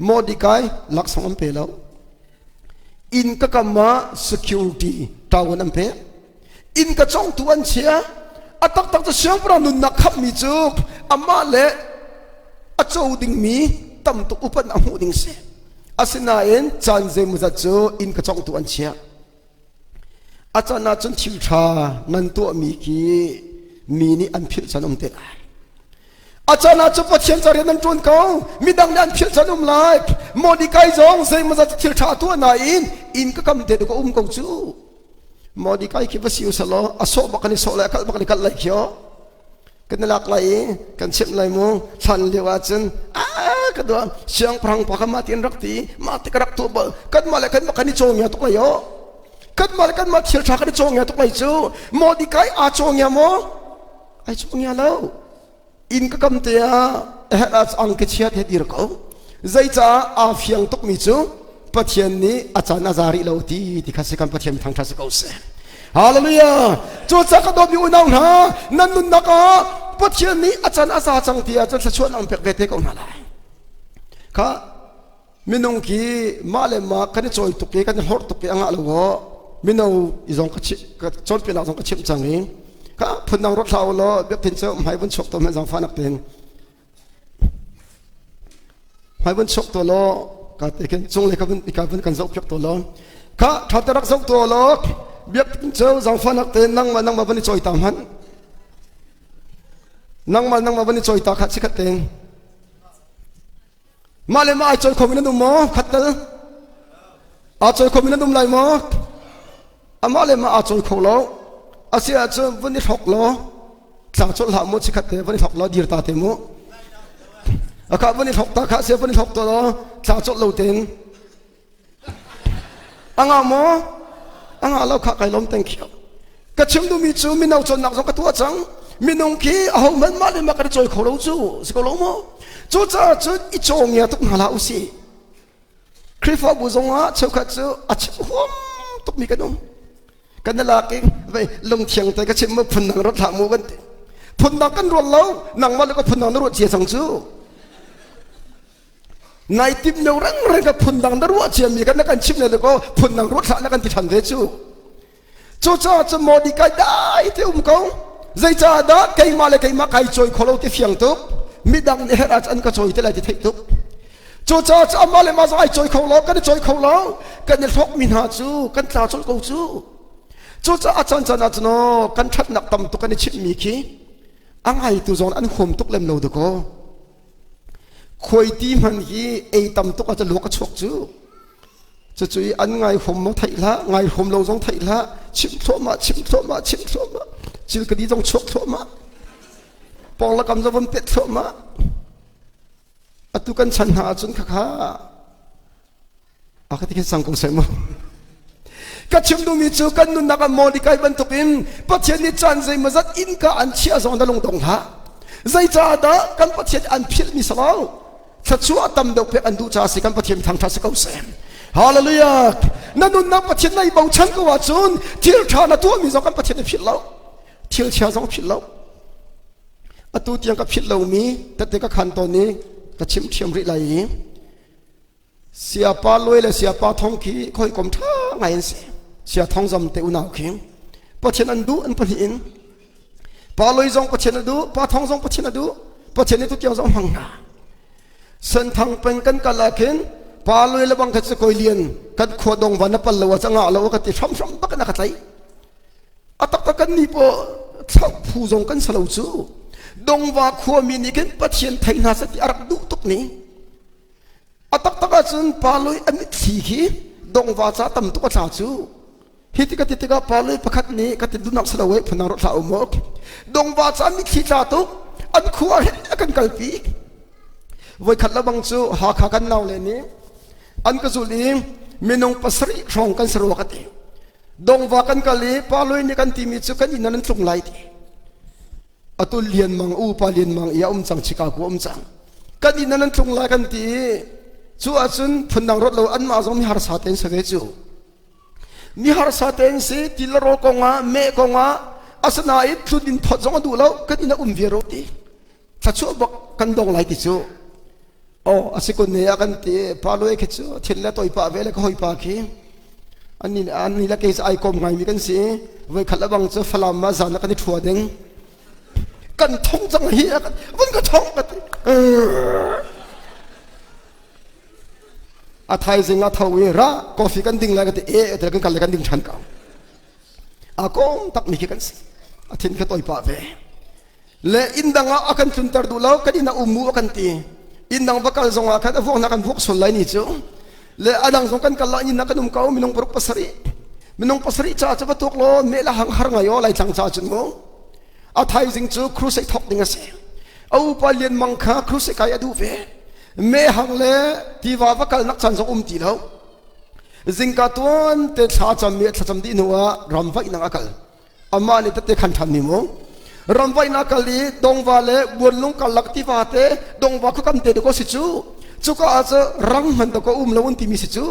Mordekai laksawng an pe lo inn ka kam ah security ṭawan an pek inn ka congtu an chia a taktak cu siangpahrang nunnak khamhmi cu amah le a co dingmi tam tuk upat a hmuh ding si asinain caan zeimawzat cu inn ka congtu an chia a caan ahcun thil ṭha nan tuahmi khi mi nih an philh caan um te lai A caan ah cu Pathian ca rian an ṭuan ko. Midang nih an philh caan um lai. Mordecai zong zeimawzat thil ṭha tuah nain inn ka kam te tu ka um ko cu. Mordecai khi va si usalaw a sawh bak kan i sawh lai a kalh bak kan i kalh lai khi kan i lak lai i kan chimh lai mu hlan lio ahcun a ka dua siangpahrang pa kha mah ti an rak ti mah ti ka rak tuah bal kanmah le kanmah kan i cawngia tuk lai aw kanmah le kanmah thil ṭha kan i cawngia tuk lai cu Mordecai aa cawngia maw ai cawngia lo inn ka kam te ah angki chiat he dir ko zeicah aa fiang tukmi cu Pathian nih a caan a za rih lo ti ti kha si kan Pathian thangṭhat si ko seh Hallelujah cucaah ka dawtmi unau hna nan nunnak ah Pathian nih a caan a za cang ti ahcun thluachuah an pek ve te ko hna lai kha minung khi mah le mah kan i cawi tuk i kan i hlorh tuk i a ngah lo aw mino i zong ka ka cawnpiaknak zong ka chimh cang i ka phundang ruat hlah u law biakinn cu hmai vun chuak to hmanh zangfah nak tein hmai vun chuak to law ka te khin cung le ka vun ka vun kan zoh piak to law kha tha te rak zoh to law biakinn cu zangfah nak tein nangmah nangmah van i cawi ta hmanh nangmah nangmah van i cawi ta kha chikhat tein Mah le mah ai cawi khomi nan um maw? Khat tal. Aa cawi khomi nan um lai maw? Amah le mah aa cawi kho lo. A si ahcun vun i hrok law tla colh hlah mu chikhat te vun i hrok law dir ta te mu. A kha vun i hrok ta kha sia vun i hrok ta law tla colh lo tein. A ngah maw? A ngah lo kha kai lawm thank you. Ka chim duhmi cu mino cawnnak zong ka tuah cang. Minung khi ahohmanh mah le mah kan i cawi kho lo cu si ko lo maw? Cucaah cun i cawngia tuk hna hlah usih. Khrihfabu zongah cheukhat cu a chim huam tukmi kan um. Kan lak i vei lungthiang te ka chim mu phun dang rat hlah mu kan ti. Phun dang kan ruat lo, nangmah le ka phun dang na ruat cia cang cu. Nai tim lio rengreng ka phun dang na ruah cia mi kan na kan chim le ko phun dang ruat hlah na kan ti than ve cu. Cucaah cun Mordecai dai te um ko. Zeicahdah keimah le keimah kai cawi kho lo ti fiang tuk. Midang nih herh ah an ka cawi te lai ti theih tuk. Cucaah cun amah le mah zong ai cawi kho lo, kan i cawi kho lo. Kan i hlawkmi hna cu kan tla colh ko cu. Cucaah a caan caan ah cun aw kan ṭhatnak tam tuk kan i chimhmi khi a ngaitu zong an huam tuk lem lo dakaw. Khuaiti hman hi ei tam tuk ah cun luak a chuak cu. Cucu i an ngaihawm maw theih hlah, ngaihawm lo zong theih hlah, chim thluahmah, chim thluahmah, chim thluahmah, cil ka di zong chuak thluahmah, pawng le kam zong von pet thluahmah. Atu kan chan hna ahcun khakha a ka ti khin sang ko seh mu. Ka chim duhmi cu kan nunnak ah Mordecai bantukin Pathian nih caan zeimawzat innka an chiah zong na lungdong hlah. Zeicahdah kan Pathian an philhmi si lo. Thluachuah tam deuh pek an duh caah si kan Pathian thangṭhat si ko seh. Hallelujah! Na nunnak Pathian na i bochan ko ahcun thil ṭha na tuahmi zong kan Pathian na philh lo. Thil chia zong philh lo. Atu tiang ka philh lomi tette ka khan tawn i ka chim ṭhiam rih lai i Siapa Luai le Siapa Thong khi hawikom ṭha ngai an si. Sia Thong zam te unau khi Pathian an duh an pahnih in. Pa Luai zong Pathian a duh, Pa Thong zong Pathian a duh. Pathian nih tutiang zong hmang hna. Senthang peng kan kal ah khin Pa Luai le bang kha cu koi lian kan khua dong van na pal lo ah cangah lo ka ti hramhram bak in a ka tlaih. A taktak kan nih paw thlauh phu zong kan salo cu. Dongva khuami nih khin Pathian thei hna seh ti a rak duh tuk ni. A taktak ahcun pa loi a mitthli khi dongva ca tam tuk a tla cu. Hi ti ka ti tikah pa loi pakhat nih ka ti dunak si lo eh phunang rawh hlah um awk. Dongva ca mitthli tla tuk an khua he a kan kalpi. Voikhat lebang cu Hakha kan nau le nih an ka zulh i minung pasarih hrawng kan si rua ka ti. Dongva kan kal i pa loi nih kan timi cu kan inn ah nan tlung lai ti. Atu Lianmang upa Lianmang i a um cang Chicago um cang. Kan inn nan tlung lai kan ti i cu ahcun phundang rawt lo anmah zong mi harsa tein si ve cu. Mi harsa tein si ti le rawl kongah meh kongah asinain tlun in phot zong a duh lo kan inn ah um ve ro ti. Thluachuah bak kan dong lai ti cu. Oh a si kun ne a kan ti pa lue khi cu thin le toi pa ve le ka hoi pa khi ani ani le kei ai kom ngai mi kan si voi khat labang cu falam ma zan kan i thua ding kan thong cang hi vun ka thong ka ti a thaizing a tho i ra coffee kan ding lai ka ti e te kan kal le kan ding than ko a kom tak mi khi kan si a thin kha toi pa ve Le inn dang ah a kan tlunter duh lo, kan inn ah um mu a kan ti. Inn dang va kal zong ah khan a vuak na kan vuak sual lai ni cu. Le a dang zong kan kal la inn ah kan um ko minung paruk pasarih. Minung pasarih ca cu va tuk law meh la hang har ngai aw lai tlang ca cun mu. A thaizing cu crusade thok ding a si. A upa Lian Mang kha crusade kai a duh ve. Me hang le tiva va kal nak caan zong um ti lo. Zingka tuan te thla cam mi thlacam dih hnu ah ram vaih nak a kal. Amah nih tette khan ṭhan mi mu. Ramvaihnak kal i dongva le buanlung karlak tiva te dongva khuakam te dakaw si cu. Cuka ah cu rang hman dakaw um lo an timi si cu.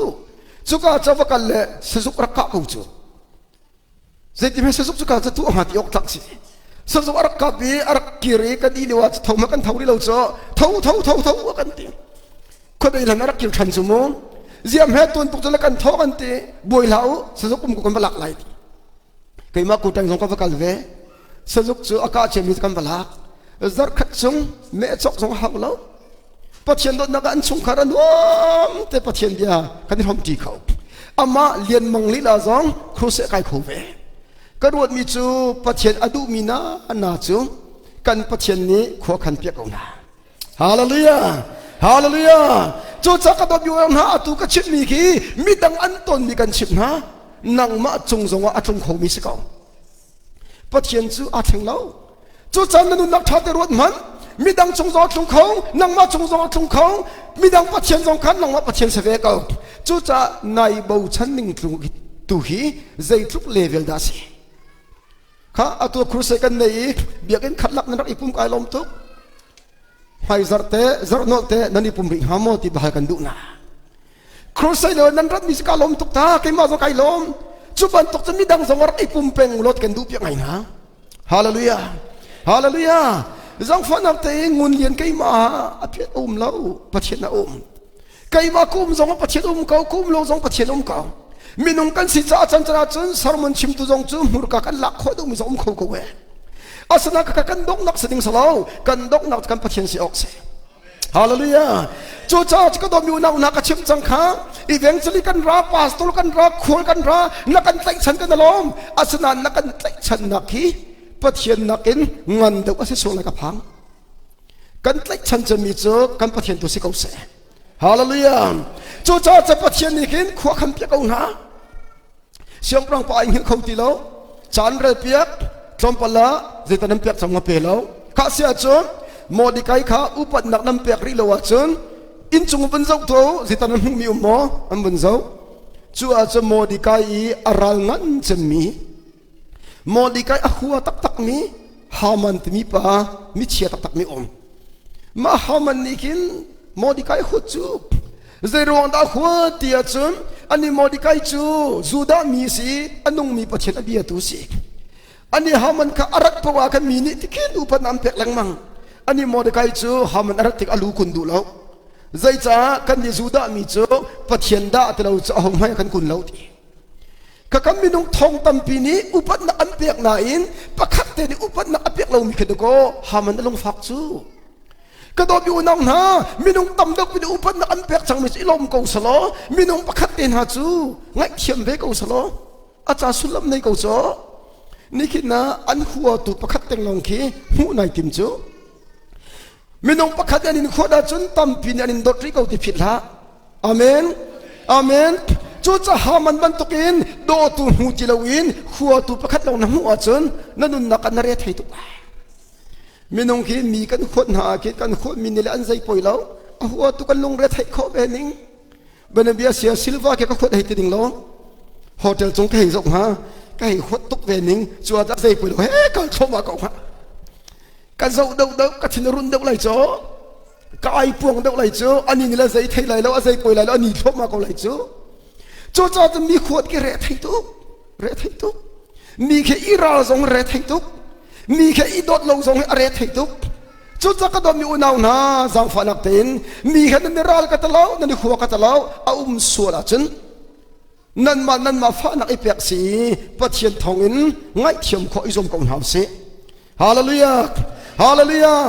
Cuka ah cu va kal le sazuk rak kah ko cu. Zeitim he sazuk cuka cu tu a hnga ti awk tlak si. Sazuk a rak kap i a rak kir i kan i lio ah tho ma kan tho rih lo cu tho tho tho tho a kan ti. Khuadei hlan a rak kir ṭhan cu mu. Ziam he tuan tuk cu le kan tho kan ti. Buai hlah u sazuk um ko kan va lak lai ti. Keimah kutang zong ka va kal ve. Sazuk cu a kah ciami kan va lak. Zarkhat chung meh cawk zong a hau lo. Pathian dawtnak ah an chungkhar a nuam te Pathian bia kan i hrawmṭi kho. Amah Lian Mang lila zong crusade kai kho ve. Ka ruatmi cu Pathian a duhmi na na cu kan Pathian nih khua khan piak ko hna. Hallelujah! Hallelujah! Cu ca ka dawt hna atu ka chimmi khi midang an tonmi kan chimh hna. Nangmah cung zongah a tlung khomi si ko. Pathian cu aa thleng lo. Cu caan na nunnak ṭha te ruat hmanh. Midang cung zong a tlung kho, nangmah cung zong a tlung kho. Midang Pathian zong khan nangmah Pathian si ve ko. Cucaah nai bochan ning tlung tu hi zeitluk level dah si? Kha atu crusade kan nei i biakinn khat lak nan rak i pum kai lawm tuk. Hmai zarh te zarh nolh te nan i pum rih hnga maw ti bahal kan duh na. Crusade le nan rat mi si ka lawm tuk ta keimah zong kai lawm. Cu bantuk cu midang zong rak i pum peng lot kan duh piak ngai hna. Hallelujah. Hallelujah. Zangfahnak te ngun lian keimah a piat um lo Pathian a um. Keimah ka um zong Pathian um ko, ka um lo zong Pathian um ko. Minung kan si caah can can ahcun sermon chimtu zong cu hmurka kan lak khawh deuhmi zong um kho ko e. Asinain ka kan donghnak si ding si lo, kan donghnak kan Pathian si awk si. Hallelujah. Cucaah ka dawtmi unau hna ka chim cang kha evangelist kan ra, pastor kan ra, khual kan ra, na kan tlaihchan kan alawm. Asinain na kan tlaihchannak hi Pathian nakin ngan deuh a si sual lai ka phang. Kan tlaihchan cemmi cu kan Pathian tu si ko seh. Hallelujah. Cucaah ca Pathian nih khin khua khan piak ko hna. Siangpahrang pa ai hngilh kho ti lo. Caan rel piak tlawmpal ah zeitan nan pek cang nga pe lo. Kha si ahcun Mordecai kha upatnak nan pek rih lo ahcun inncung vun zoh to zeitan nan hmuhmi um maw an vun zoh. Cu ahcun Mordecai i a ral ngan cemmi Mordecai a hua taktakmi Haman timi pa michia taktakmi um. Mah Haman nih khin Mordecai hut cu Zeiruang dah hua ti ahcun ani Mordecai cu Judah mi si a nungmi Pathian a biatu si. Ani Haman kha a rat poah ah khan mi nih tikhin upat an pek lengmang. Ani Mordecai cu Haman a rat tik a lu kun duh lo. Zeicah kan nih Judah mi cu Pathian dah ti lo cu aho hmai kan kun lo ti. Ka kan minung thong tampi nih upatnak an pek nain pakhat te nih upatnak a pek lomi khi dakaw Haman a lungfak cu. Ka dawtmi unau hna, minung tam deuh in upatnak an pek cangmi cu i lawm ko selaw, minung pakhat te hna cu ngaihthiam ve ko selaw, a ca sullam nei ko caw. Nikhin ah an huatu pakhat tenglong khi hmuh nai tim cu. Minung pakhat an in huat ahcun tampi nih an in dawt rih ko ti phit hlah. Amen. Amen. Cucaah Haman bantukin dawtu hmu ti loin huatu pakhat lawng na hmuh ahcun na nunnak ah na re thei tuk lai. Minung khi mi kan huat hna ah khin kan huatmi nih le an zei poi lo. A hua tu kan lungre theih khawh ve ning. Banabia sia silva ke ka huat hei ti ding lo. Hotel cung ka hei zoh hnga. Ka hei huat tuk ve ning. Cu ah zei poi lo he kal thlawm ah ko hnga. Ka zoh deuh deuh ka thin a run deuh lai cu. Ka ai puang deuh lai cu. Ani nih le zei thei lai lo a zei poi lai lo ani thlawm ah ko lai cu. Cucaah cun mi huat ki re thei tuk. Re thei tuk. Mi khi i ral zong re thei tuk. Mi kha i dawt lo zong hi a re thei tuk. Cucaah ka dawtmi unau hna, zaangfahnak tein mi kha nan i ral ka talo, nan i hua ka talo, a um sual ahcun nanmah nanmah fahnak i pek si i Pathian thawngin ngaihthiam khawh i zuam ko hna usih. Hallelujah! Hallelujah!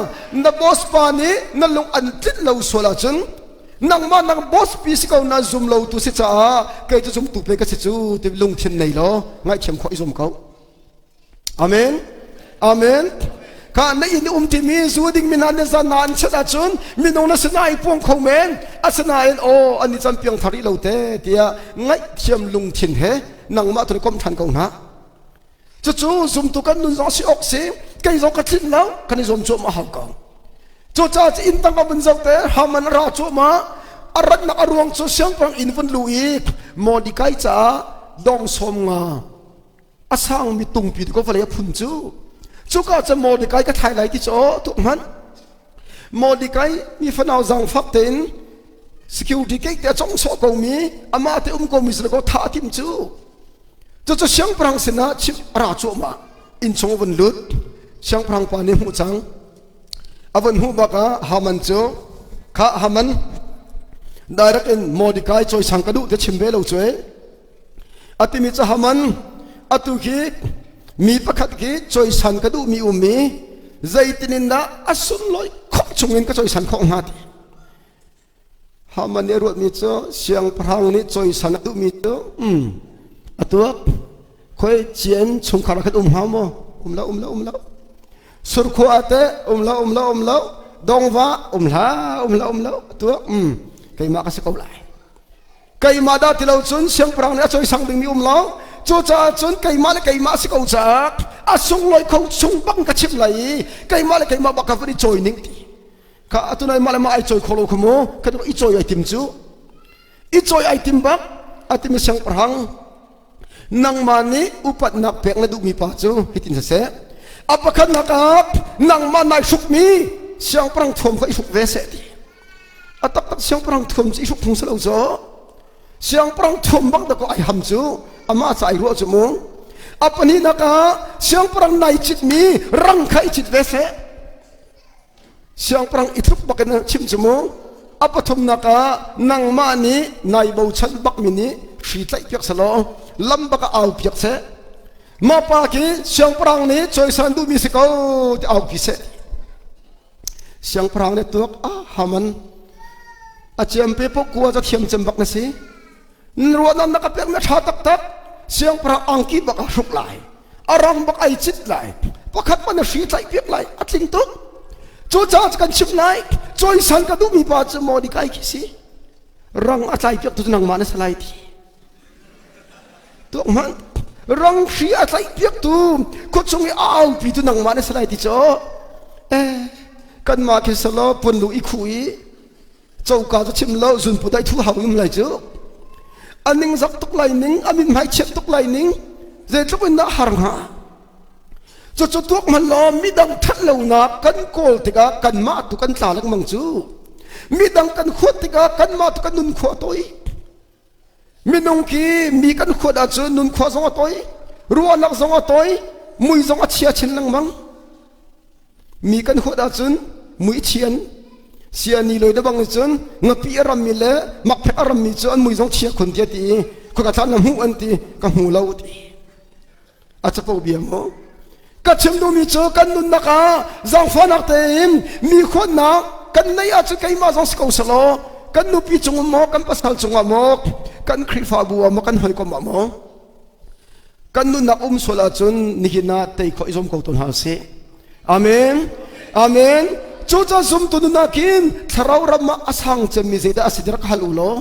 Na boss pa nih na lung an tlinh lo sual ahcun nangmah nang boss pi si ko na zum lo tu si caah kei cu zumtu pe ka si cu ti lungthin nei law ngaihthiam khawh i zuam ko. Amen. Amen. Kha na inn um timi zu ding mi hna na zan na an chat ahcun minung na sinai puang kho men asinain aw an i cam piang thar lo te tiah ngaihthiam lungthin he nangmah tu kom than ko hna cucu zumtu kan nun zong si ok si kei zong ka tlin lo kan i zuam cuahmah hau ko cucaah inn tang a vun zoh te Haman ra cuahmah a ratnak a ruang cu siangpahrang inn vun lu i Mordecai caah dong sawm nga a sangmi tungpi ko vawlei a phun cu cuka cun Mordecai ka thlai lai ti cu tuk hmanh Mordecai mi fanau zaangfak tein security gate te a cong sawh ko mi amah te um ko mi sin ko tha a tim cu cucu siangpahrang sinah chim a ra cuahmah inn chung vun lut siangpahrang pa nih hmuh cang a vun hmuh bak ah Haman cu kha Haman direct in Mordecai cawisang ka duh te chim ve lo cu A timi cu Haman atu khi mi pakhat khi cawisan ka duhmi um i zeitin in dah a sunlawi khawh chungin ka cawisan khawh hnga ti. Haman nih a ruatmi cu siangpahrang nih cawisan a duhmi cu um a tuak khoi cian chungkhar ah khan um hnga maw um lo um lo um lo surkhua ah teh um lo um lo um lo dongva um hlah um lo um lo a tuak um keimah ka si ko lai Keimah dah ti lo cun siangpahrang nih a cawisang dingmi um lo. Cucaah cun keimah le keimah si ko caah a sunglawi kho chung bang ka chim lai i keimah le keimah bak ka van i cawi ning ti. Kha atu nai mah le mah ai cawi kho lo kha mu kha i cawi ai tim cu. I cawi ai tim bak a timi siangpahrang nangmah nih upatnak pek na duhmi pa cu hitin siseh a pakhatnak ah nangmah nai hrukmi siangpahrang thuam kha i hruk ve seh ti. A taktak siangpahrang thuam cu i hruk phung si lo cu. Siangpahrang thuam bang dakaw ai ham cu amah ca ai ruah cu mu. A pahnihnak ah siangpahrang nai citmi rang kha i cit ve seh. Siangpahrang i tluk bak in chim cu mu. A pathumnak ah nangmah nih nai bochan bakmi nih hri tlaih piak selaw lam bak ah au piak seh. Mah pa khi siangpahrang nih cawisan duhmi si ko ti aupi seh. Siangpahrang nih tuak ah Haman a ciampi puk kua ca thiam cem bak na si. Ruahnak na ka pek na ṭha taktak. Siangpahrang angki bak a hruk lai. A rang bak ai cit lai. Pakhat pa na hri tlaih piak lai. A tling tuk. Cucaah kan chim lai. Cawisan ka duhmi pa cu Mordecai khi si. Rang a tlai piak tu cu nangmah na si lai ti. Tuak hmanh rang hri a tlaih piaktu khuachung i a aupi tu nangmah na si lai ti cu eh kanmah khi salo punlu i khu i coka cu chim lo zunpu dai thu hau im lai cu a ning zak tuk lai ning a min hmai chiat tuk lai ning zeitluk in dah har hnga cucu tuak hmanh law midang that lonak kan kawl tikah kanmah tu kan tla lengmang cu midang kan huat tikah kanmah tu kan nun khua toi Minung khi mi kan khuat ahcun nunkhua zong a toi, ruahnak zong a toi, mui zong a chia chin lengmang. Mi kan huat ahcun mui chian siani loi bang cun ngapi a rammi le makphek a rammi cu an mui zong chia khun tia ti khua ka thlan na hmuh an ti ka hmu lo ti a capo bia mu ka chim duhmi cu kan nunnak ah zaangfahnak tein mi khuatnak kan neih ahcun keimah zong si ko selaw kan nupi cung maw kan pasal cungah maw kan Khrihfabu ah maw kan hawikom ah maw kan nunnak um sual ahcun nihin ah tei khawh i zuam ko tawn hna usih. Amen. Amen. Cucaah zumtu nunnak hin thlarau ram ah a sang cemmi zeidah a si ti rak hal u law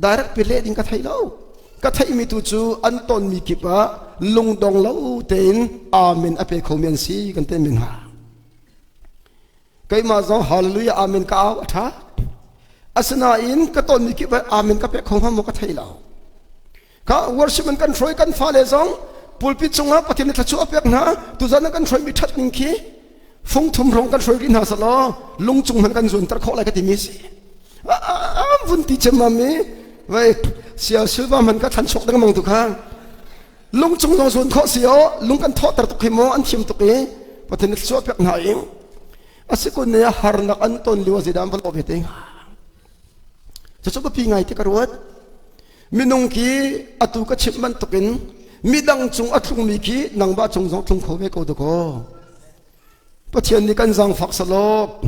direct pe leh ding ka thei lo ka theihmi tu cu an tonmi kip ah lungdong lo tein amen a pe khomi an si kan te min hna keimah zong hallelujah amen ka au a ṭha asinain ka tonmi kip ah amen ka pek kho hnga maw ka thei lo ka worship an kan hruai kan fale zong pulpit cungah Pathian nih thluachuah a pek hna tuzan an kan hruaimi ṭhat ning khi fung thum rong kan hruai rih hna selaw lungcung hmanh kan zuanter khawh lai ka timi si vun ti cemmam i vai sia silva hman ka thlan chuak dengmang tu kha lungcung zong zuan khawh si o lung kan thawhter tuk hi maw an thiam tuk i Pathian nih thluachuah pek hna i asikun ne harnak an ton lio zeidah an va lawh ve te hnga cucu biapi ngai ti ka ruat Minung khi atu ka chimh bantukin midang cung a tlungmi khi nangmah cung zong tlung kho ve ko dakaw. Pathian nih kan zaangfak selaw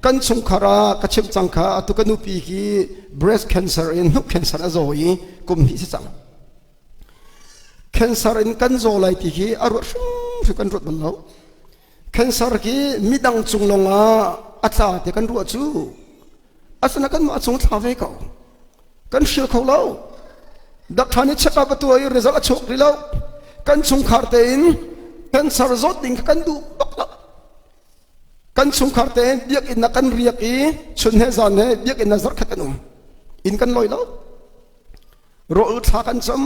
kan chungkhar ah ka chimh cang kha atu ka nupi hi breast cancer in hnuk cancer a zaw i kum hnih si cang. Cancer in kan zaw lai ti hi a ruat hrimhrim kan ruat bal lo. Cancer khi midang cung lawngah a tla ti kan ruah cu asina kanmah cung thla ve ko. Kan hrial kho lo. Doctor nih check up a tuah i result a chuak rih lo. Kan chungkhar tein cancer zawt ding kha kan duh bak lo. Kan chungkhar tein biakinn ah kan riak i chun he zan he biakinn ah zarh khat kan um. Inn kan lawi lo. Rawl thla kan cam.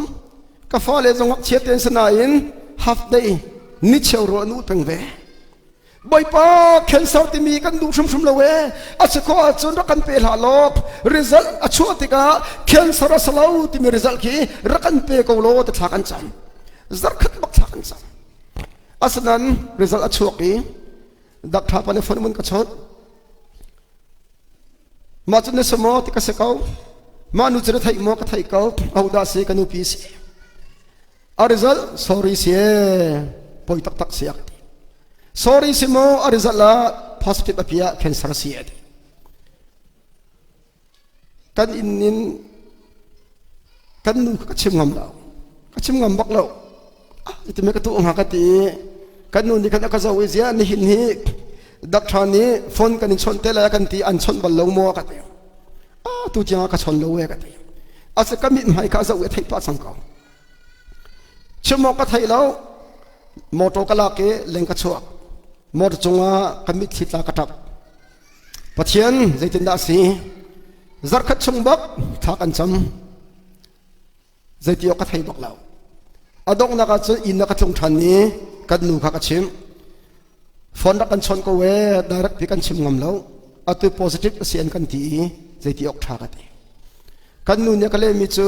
Ka fale zong ngakchia tein sinain half day ni cheu rawl an uh peng ve. Bawipa cancer timi kan duh hrimhrim lo ee a si khawh ahcun rak kan pe hlah law result a chuah tikah cancer a si lo timi result khi rak kan pe ko law ti thla kan cam zarkhat bak thla kan cam asinain result a chuak i doctor pa nih phone mun ka chawt mah cu na si maw ti ka si ko mah nu cu na theih maw ka theih ko ahodah si ka nupi si A result sorry si poi taktak si ak ti. Sorry si mo a result ah positive a pia cancer si ati. Kan inn in kan nu ka chim ngam lo. Ka chim ngam bak lo. Ah ti me ka tu nga ka ti. Kan nu nih khan a ka zo i zia nihin hi doctor nih phone kan in chawnh te lai kan ti an chawnh bal lo maw ka ti. Ah tu tiang ka chawn lo e ka ti. Ase ka mit hmai kha zo i theih pah cang ko. Chim awk ka thei lo. Motor ka lak i leng ka chuak. Motor cungah ka mitthli tla ka ṭap. Pathian zeitindah a si? Zarkhat chung bak thla kan cam. Zeiti awk ka thei bak lo. A donghnak ah cun inn ah ka tlung ṭhan i kan nu kha ka chimh. Phone rak kan chawnh ko ee, direct pi kan chim ngam lo. Atu positive a si an kan ti i zeiti awk ṭha ka ti. Kan nu nih a ka lehmi cu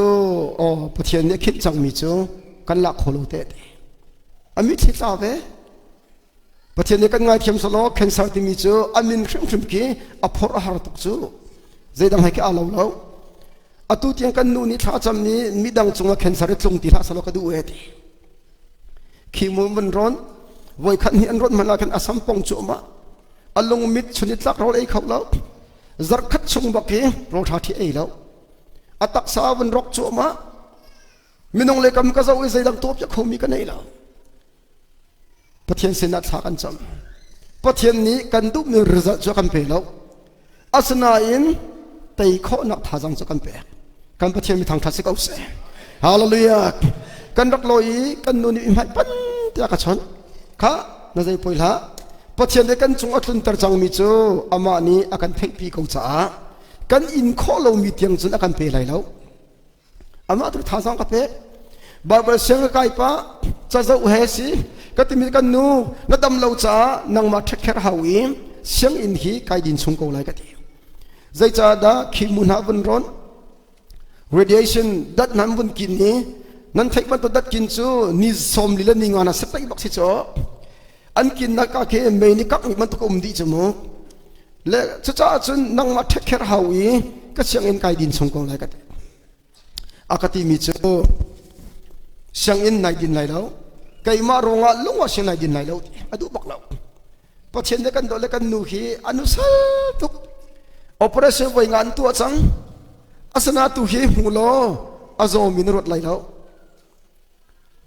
aw Pathian nih a khinh cangmi cu kan lak kho lo te ti. A mitthli tla ve. Pathian nih kan ngaithiam selaw cancer timi cu a min hrimhrim khi a phorh a har tuk cu. Zeidang he khi aa lo lo. Atu tiang kan nu nih thla cam nih midang cungah cancer i tlung ti hlah selaw ka duh e ti. Khi mu van rawn voi khat hnih an rawt hmanh ah khan a sam pong cuahmah. A lungmit chun i tlak rawl ei kho lo. Zarh khat chung bak hi rawl ṭha ṭhi ei lo. A taksa van rok cuahmah. Minung le kam ka zoh i zeidang tuah piak khomi ka nei lo. Pathian sinah thla kan cam. Pathian nih kan duhmi result cu a kan pe lo. Asinain tei khawhnak thazaang cu kan pek. Kan Pathian mi thangṭhat si ko seh. Hallelujah. Kan rak lawi i kan nu nih hmai pan tiah ka chawnh. Kha na zei poi hlah. Pathian nih kan cung a tlunter cangmi cu amah nih a kan theihpi ko caah kan in khawh lomi tiang cun a kan pe lai lo. Amah tu thazaang ka pek. Bible siang ka kai pa cazoh he si ka timi kan nu na dam lo caah nangmah ṭhekher hau i sianginn hi kai din chung ko lai ka ti. Zeicahdah khi mu hna vun rawn radiation dat nan vun kin i nan theih bantuk dat kin cu ni 40 le ni nga na sepai bak si caw an kin nak ka khi mei ni kak bantuk um dih cu mu le cucaah cun nangmah ṭhekher hau i ka sianginn kai din chung ko lai ka ti. A ka timi cu sianginn nai din lai lo keimah ruangah lung ah siang nai din lai lo ti a duh bak lo. Pathian le kan dawt le kan nu hi an sal tuk. Operation voi nga an tuah cang. Asana tu hi hmu law a zawmi na ruat lai lo.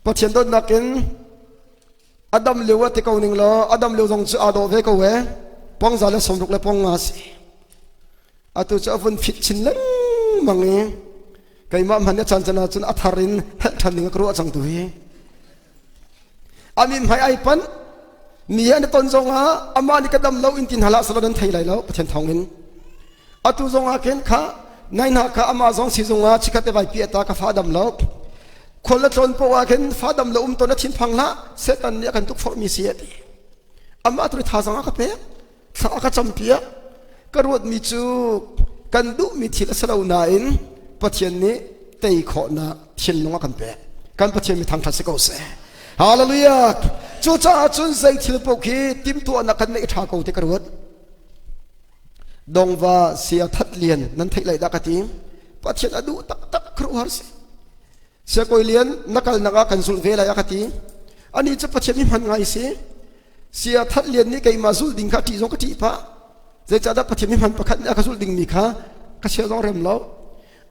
Pathian dawtnak in a dam lio ah ti ko ning law a dam lio zong cu aa dawh ve ko e pong za le 60 le pong nga si atu cu a vun fit chin lengmang i keimah hmanh a caan can ahcun a thar in helh ṭhan ding a ka ruah cang tu hi a min hmai ai pan mi an ton zong ah amah nih ka dam lo in tin halah salo nan thei lai lo Pathian thawng in atu zong ah khin kha nai hna kha amah zong sizung ah chikhat te vai pi ata ka fa dam lo khol la tlawn po ah khin fa dam lo um ton a thin phang hlah setan nih a kan tuk forh mi si ati amah tu thazang a ka pek thla a ka campiak ka ruatmi cu kan duhmi thil a si lo nain Pathian nih tei khawhnak thinlung a kan pek kan Pathian mi thangṭhat si ko seh Hallelujah cucaah cun zei thil paoh khi timhtuahnak kan neih ṭha ko ti ka ruat dongva sia that lian nan theih lai dah ka ti Pathian a duh taktak khuaruahhar si Siakawi lian na kalnak ah kan zulh ve lai a ka ti ani cu Pathian mi hman ngai si Sia that lian nih keimah zulh ding kha ṭih zong ka ṭih phah zeicahdah Pathian mi hman pakhat nih a ka zulh dingmi kha ka chia zong rem lo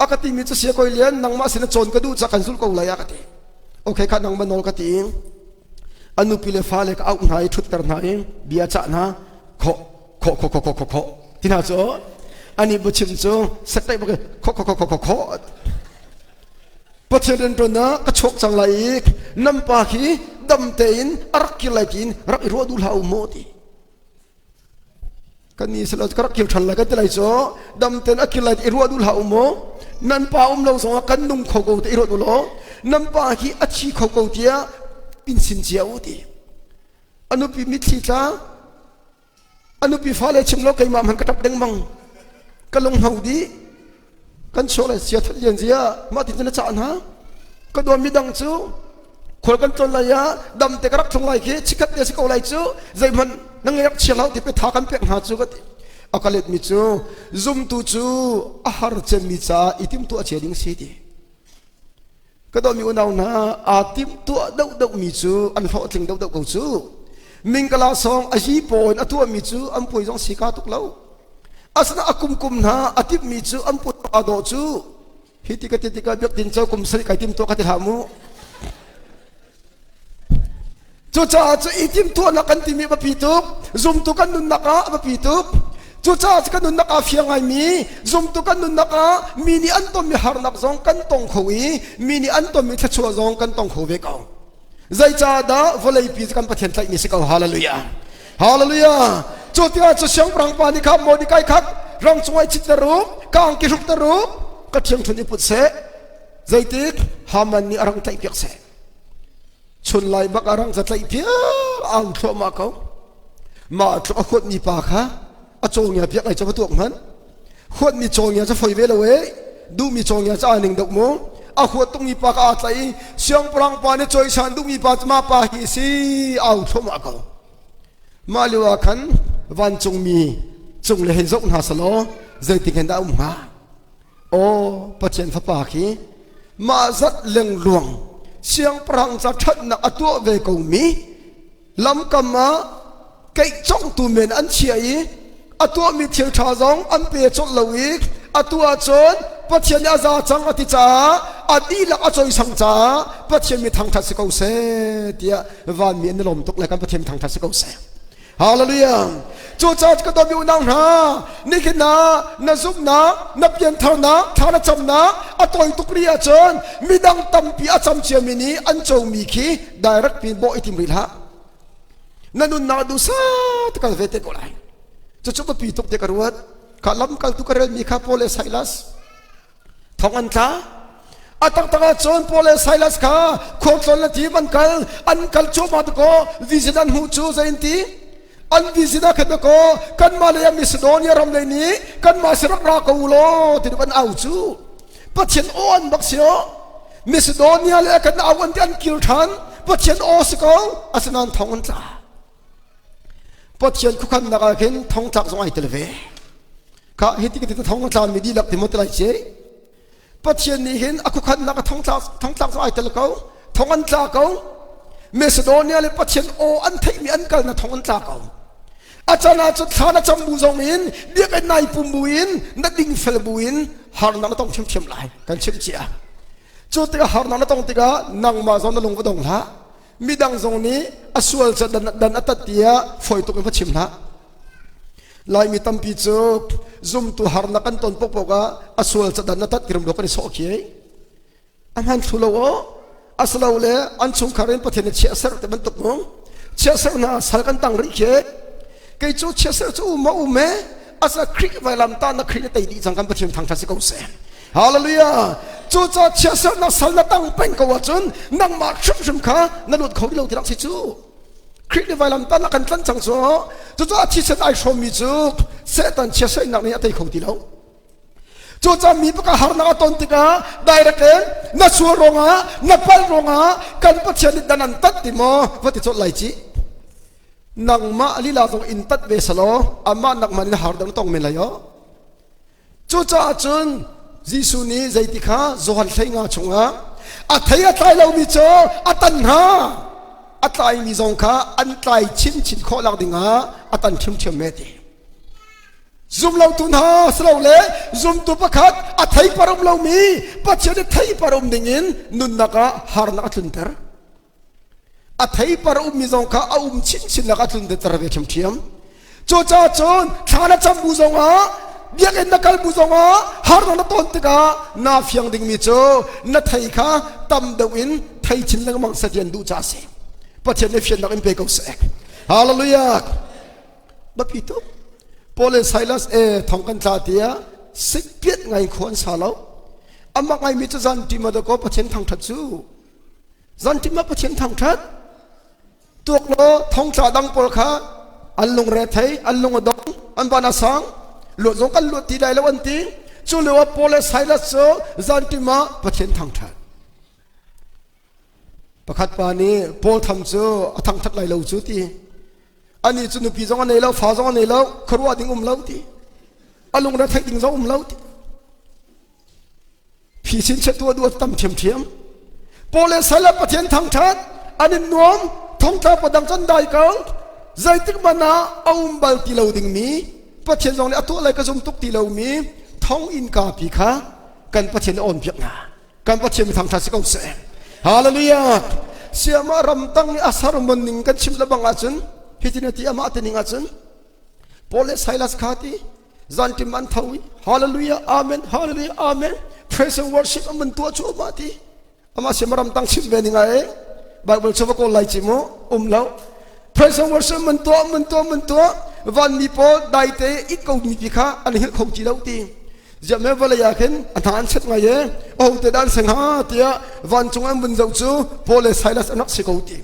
a ka timi cu sia koi lian nangmah sin cawn ka duh ca kan zulh ko lai a ka ti okay kha nangmah nawl ka ti a nupi le fale ka auh hna i ṭhutter hna i bia cah hna kho kho kho kho kho kho kho ti hna cu ani bu chim cu sektai bak kho kho kho kho kho kho Pathian rianṭuan ah ka chuak cang lai i nan pa khi dam tein a rak kir lai tiin rak i ruah duh hlah u maw ti kan ni silo ka rak kir ṭhan lai kan ti lai cu dam tein a kir lai ti i ruah duh hlah u maw nan pa um lo zongah kan nung kho ko ti i ruah duh law nan pa hi a thi kho ko tiah in sin cia u ti a nupi mitthli tla A nupi fale chim lo keimah hmanh ka ṭap dengmang. Ka lunghno dih. Kan chuak le sia that lian zia mah tin cun a cah hna. Ka dawm mi dang cu khual kan tlawn lai ah dam te ka rak thlung lai khi chikhat te si ko lai cu zeihmanh na ngai rak chia lo ti pe tha kan pek hna cu ka ti. A ka let mi cu zumtu cu a har cemmi caah i timtuah cia ding si ti. Ka dawtmi unau hna, aa timhtuah deuhdeuhmi cu an hlawhtling deuhdeuh ko cu. Mingkala sawng a hi paw in a tuahmi cu an puai zong si ka tuk lo. Asina a kumkum hna a timhmi cu an puai aa dawh cu. Hi ti ka ti tikah biak tin co kum sarih kai timtuah ka ti hlah mu. Cucaah cu i timhtuahnak kan timi a biapi tuk. Zumtu kan nunnak ah a biapi tuk. Cucaah cu kan nunnak ah fiang ngaimi zumtu kan nunnak ah mi nih an tonmi harnak zong kan tong kho i mi nih an tonmi thluachuah zong kan tong kho ve ko. Zeicahdah vawleipi cu kan Pathian tlaihmi si ko. Hallelujah. Hallelujah. Cu tikah cu siangpahrang pa nih kha Mordecai kha rang cungah i chitter u, ka angki hrukter u, ka ṭhiangṭhunh i put seh. Zeitik Haman nih a rang tlaihpiak seh. Chun lai bak a rang za tlaih piak au thluahmah ko. Mah tluk a huatmi pa kha a cawngia piak ai cu va tuak hmanh. Huatmi cawngia cu foi ve lo e. Duhmi cawngia ca ning deuh mu. A huat tukmi pa ka aa tlaih i siangpahrang pa nih cawisan duhmi pa cu mah pa hi si au thluahmah ko. Mah lio ah khan vancungmi cung le hei zoh hna selaw zeitik hin dah um hnga? Aw Pathian Fapa khi mah zat lengluang siangpahrang ca ṭhatnak a tuah ve komi lamkam ah keih congtu men an chia i a tuahmi thil ṭha zong an pe colh lo i atu ahcun Pathian nih a za cang a ti caah a dihlak a cawisang caah Pathian mi thangṭhat si ko seh tiah vanmi an i lawm tuk le kan Pathian thangṭhat si ko seh. Hallelujah. Cucaah ka dawtmi unau hna, nihin ah na zumhnak, na piantharnak, thla na camnak a tawi tuk rih ahcun midang tampi a cam ciami nih an comi khi direct pin bawh i tim rih hlah. Na nunnak duhsah te kal ve te ko lai. Cucu biapi tuk te ka ruat. Kha lamkaltu ka relmi kha Paul le Silas thong an tla. A taktak ahcun Paul le Silas kha khualtlawn le tim an kal. An kal cuahmah dakaw vision an hmuh cu zei an ti? An vision ah khan dakaw kanmah lei ah Macedonia ram lei nih kanmah si rak ra ko u law ti an au cu. Pathian aw an bak si aw. Macedonia le kan au an ti an kir ṭhan. Pathian aw si ko. Asinain thong an tla. Pathian khuakhannak ah khin thong tlak zong ai tel ve. Kha hi ti ka thong tla mi dihlak ti mo te lai ce. Pathian nih hin a khuakhannak a thong tlak thong tlak zong ai tel ko. Thong an tla ko. Macedonia le Pathian aw an theihmi an kal na thong an tla ko. A can ah cun thla na cam bu zong in biakinn nai pum bu in na dingfel bu in harnak na tong ṭhiamṭhiam lai kan chimh cia. Cu tikah harnak na tong tikah nangmah zong na lung va dong hlah. Midang zong nih a sual cu dan, dan a tat tiah fawi tuk in va chim hlah. Laimi tampi cu zumtu harnak kan ton pokpok ah a sual cu dan a tat tirum kan i sawh khi. A hman thlu lo aw. Asilo le an chungkhar in Pathian nih chiah ser te bantuk mu. Chiah ser hna sal kan tang rih khi. Kei cu chiah ser cu um ma um e. Asa Khrih vailam ta na Khrih na tei dih cang kan Pathian thangthat si ko seh. Hallelujah. Cu ca chiah ser na sal na tang peng ko ahcun nangmah hrimhrim kha na lut kho lo ti rak si cu. Khrih nih vailam tan a kan tlanh cang cu. Cucaah thisen ai hrawmmi cu Satan chia nak nih a tei kho ti lo. Cucaah mi pakhat harnak a ton tikah direct in na sual ruangah na palh ruangah kan Pathian nih dan an tat ti maw va ti colh lai ci. Nangmah lila zong in tat ve selaw amah nakman in har dang tong men lai o. Cucaah cun Jesuh nih zeiti kha Johan 15 chungah a thei a tlai lomi cu a tan hna a tlaimi zong kha an tlai chinchin khawh lak dingah a tan ṭhiamṭhiam me ti. Zumlotu hna silole zumtu pakhat a theipar um lomi Pathian i theipar um dingin nunnak ah harnak a tlunter. A theipar ummi zong kha a um chinchinnak a tlunter ve ṭhiamṭhiam. Cucaah cun thla na cam bu zongah biakinn na kal bu zongah harnak na ton tikah naa fiang dingmi cu na thei kha tam deuh in thei chin lengmang seh ti an duh caah a si. Pathian nih fiannak in pe ko seh. Hallelujah. Biapi tuk. Paul le Silas e thong kan tla tiah sikpiat ngai khua an sa lo. Amah ngaimi cu zanṭim ah dakaw Pathian thangṭhat cu. Zanṭim ah Pathian thangṭhat. Tuak law thongtla dang pawl kha an lungre thei, an lung a dong, an van a sang. Luat zong kan luat ti lai lo an ti. Cu lio ah Paul le Silas cu zanṭim ah Pathian thangṭhat. Pakhat pa nih Paul tham cu a thangṭhat lai lo cu ti. Anih cu nupi zong a nei lo, fa zong a nei lo, khuaruah ding um lo ti. A lungre theih ding zong um lo ti. Phisin chiat tu a duh tam ṭhiamṭhiam. Paul le Silas Pathian thangṭhat, an in nuam, thongtla padang can dai ko. Zeitik hmanh ah a um bal ti lo dingmi, Pathian zong nih a tuah lai ka zum tuk ti lomi thong innka pi kha kan Pathian nih a awnpiak hna. Kan Pathian mi thangṭhat si ko seh. Hallelujah. Siama ramtang nih a sermon ning kan chim lebang ahcun hitin a ti amah ti ning ahcun Paul le Silas kha ti zanṭim an tho i Hallelujah Amen Hallelujah Amen praise and worship an tuah cu amah ti amah siama ramtang chim ve ning ai Bible cu va kawl lai ci mu um lo praise and worship man tuah man tuah man tuah vanmi pawl daite it ko mi pi kha an hil kho ti lo ti Ziah vawlei ah khin a hna an chet ngai e aho te dah an si hnga tiah vancung an vun zoh cu Paul le Silas an rak si ko ti.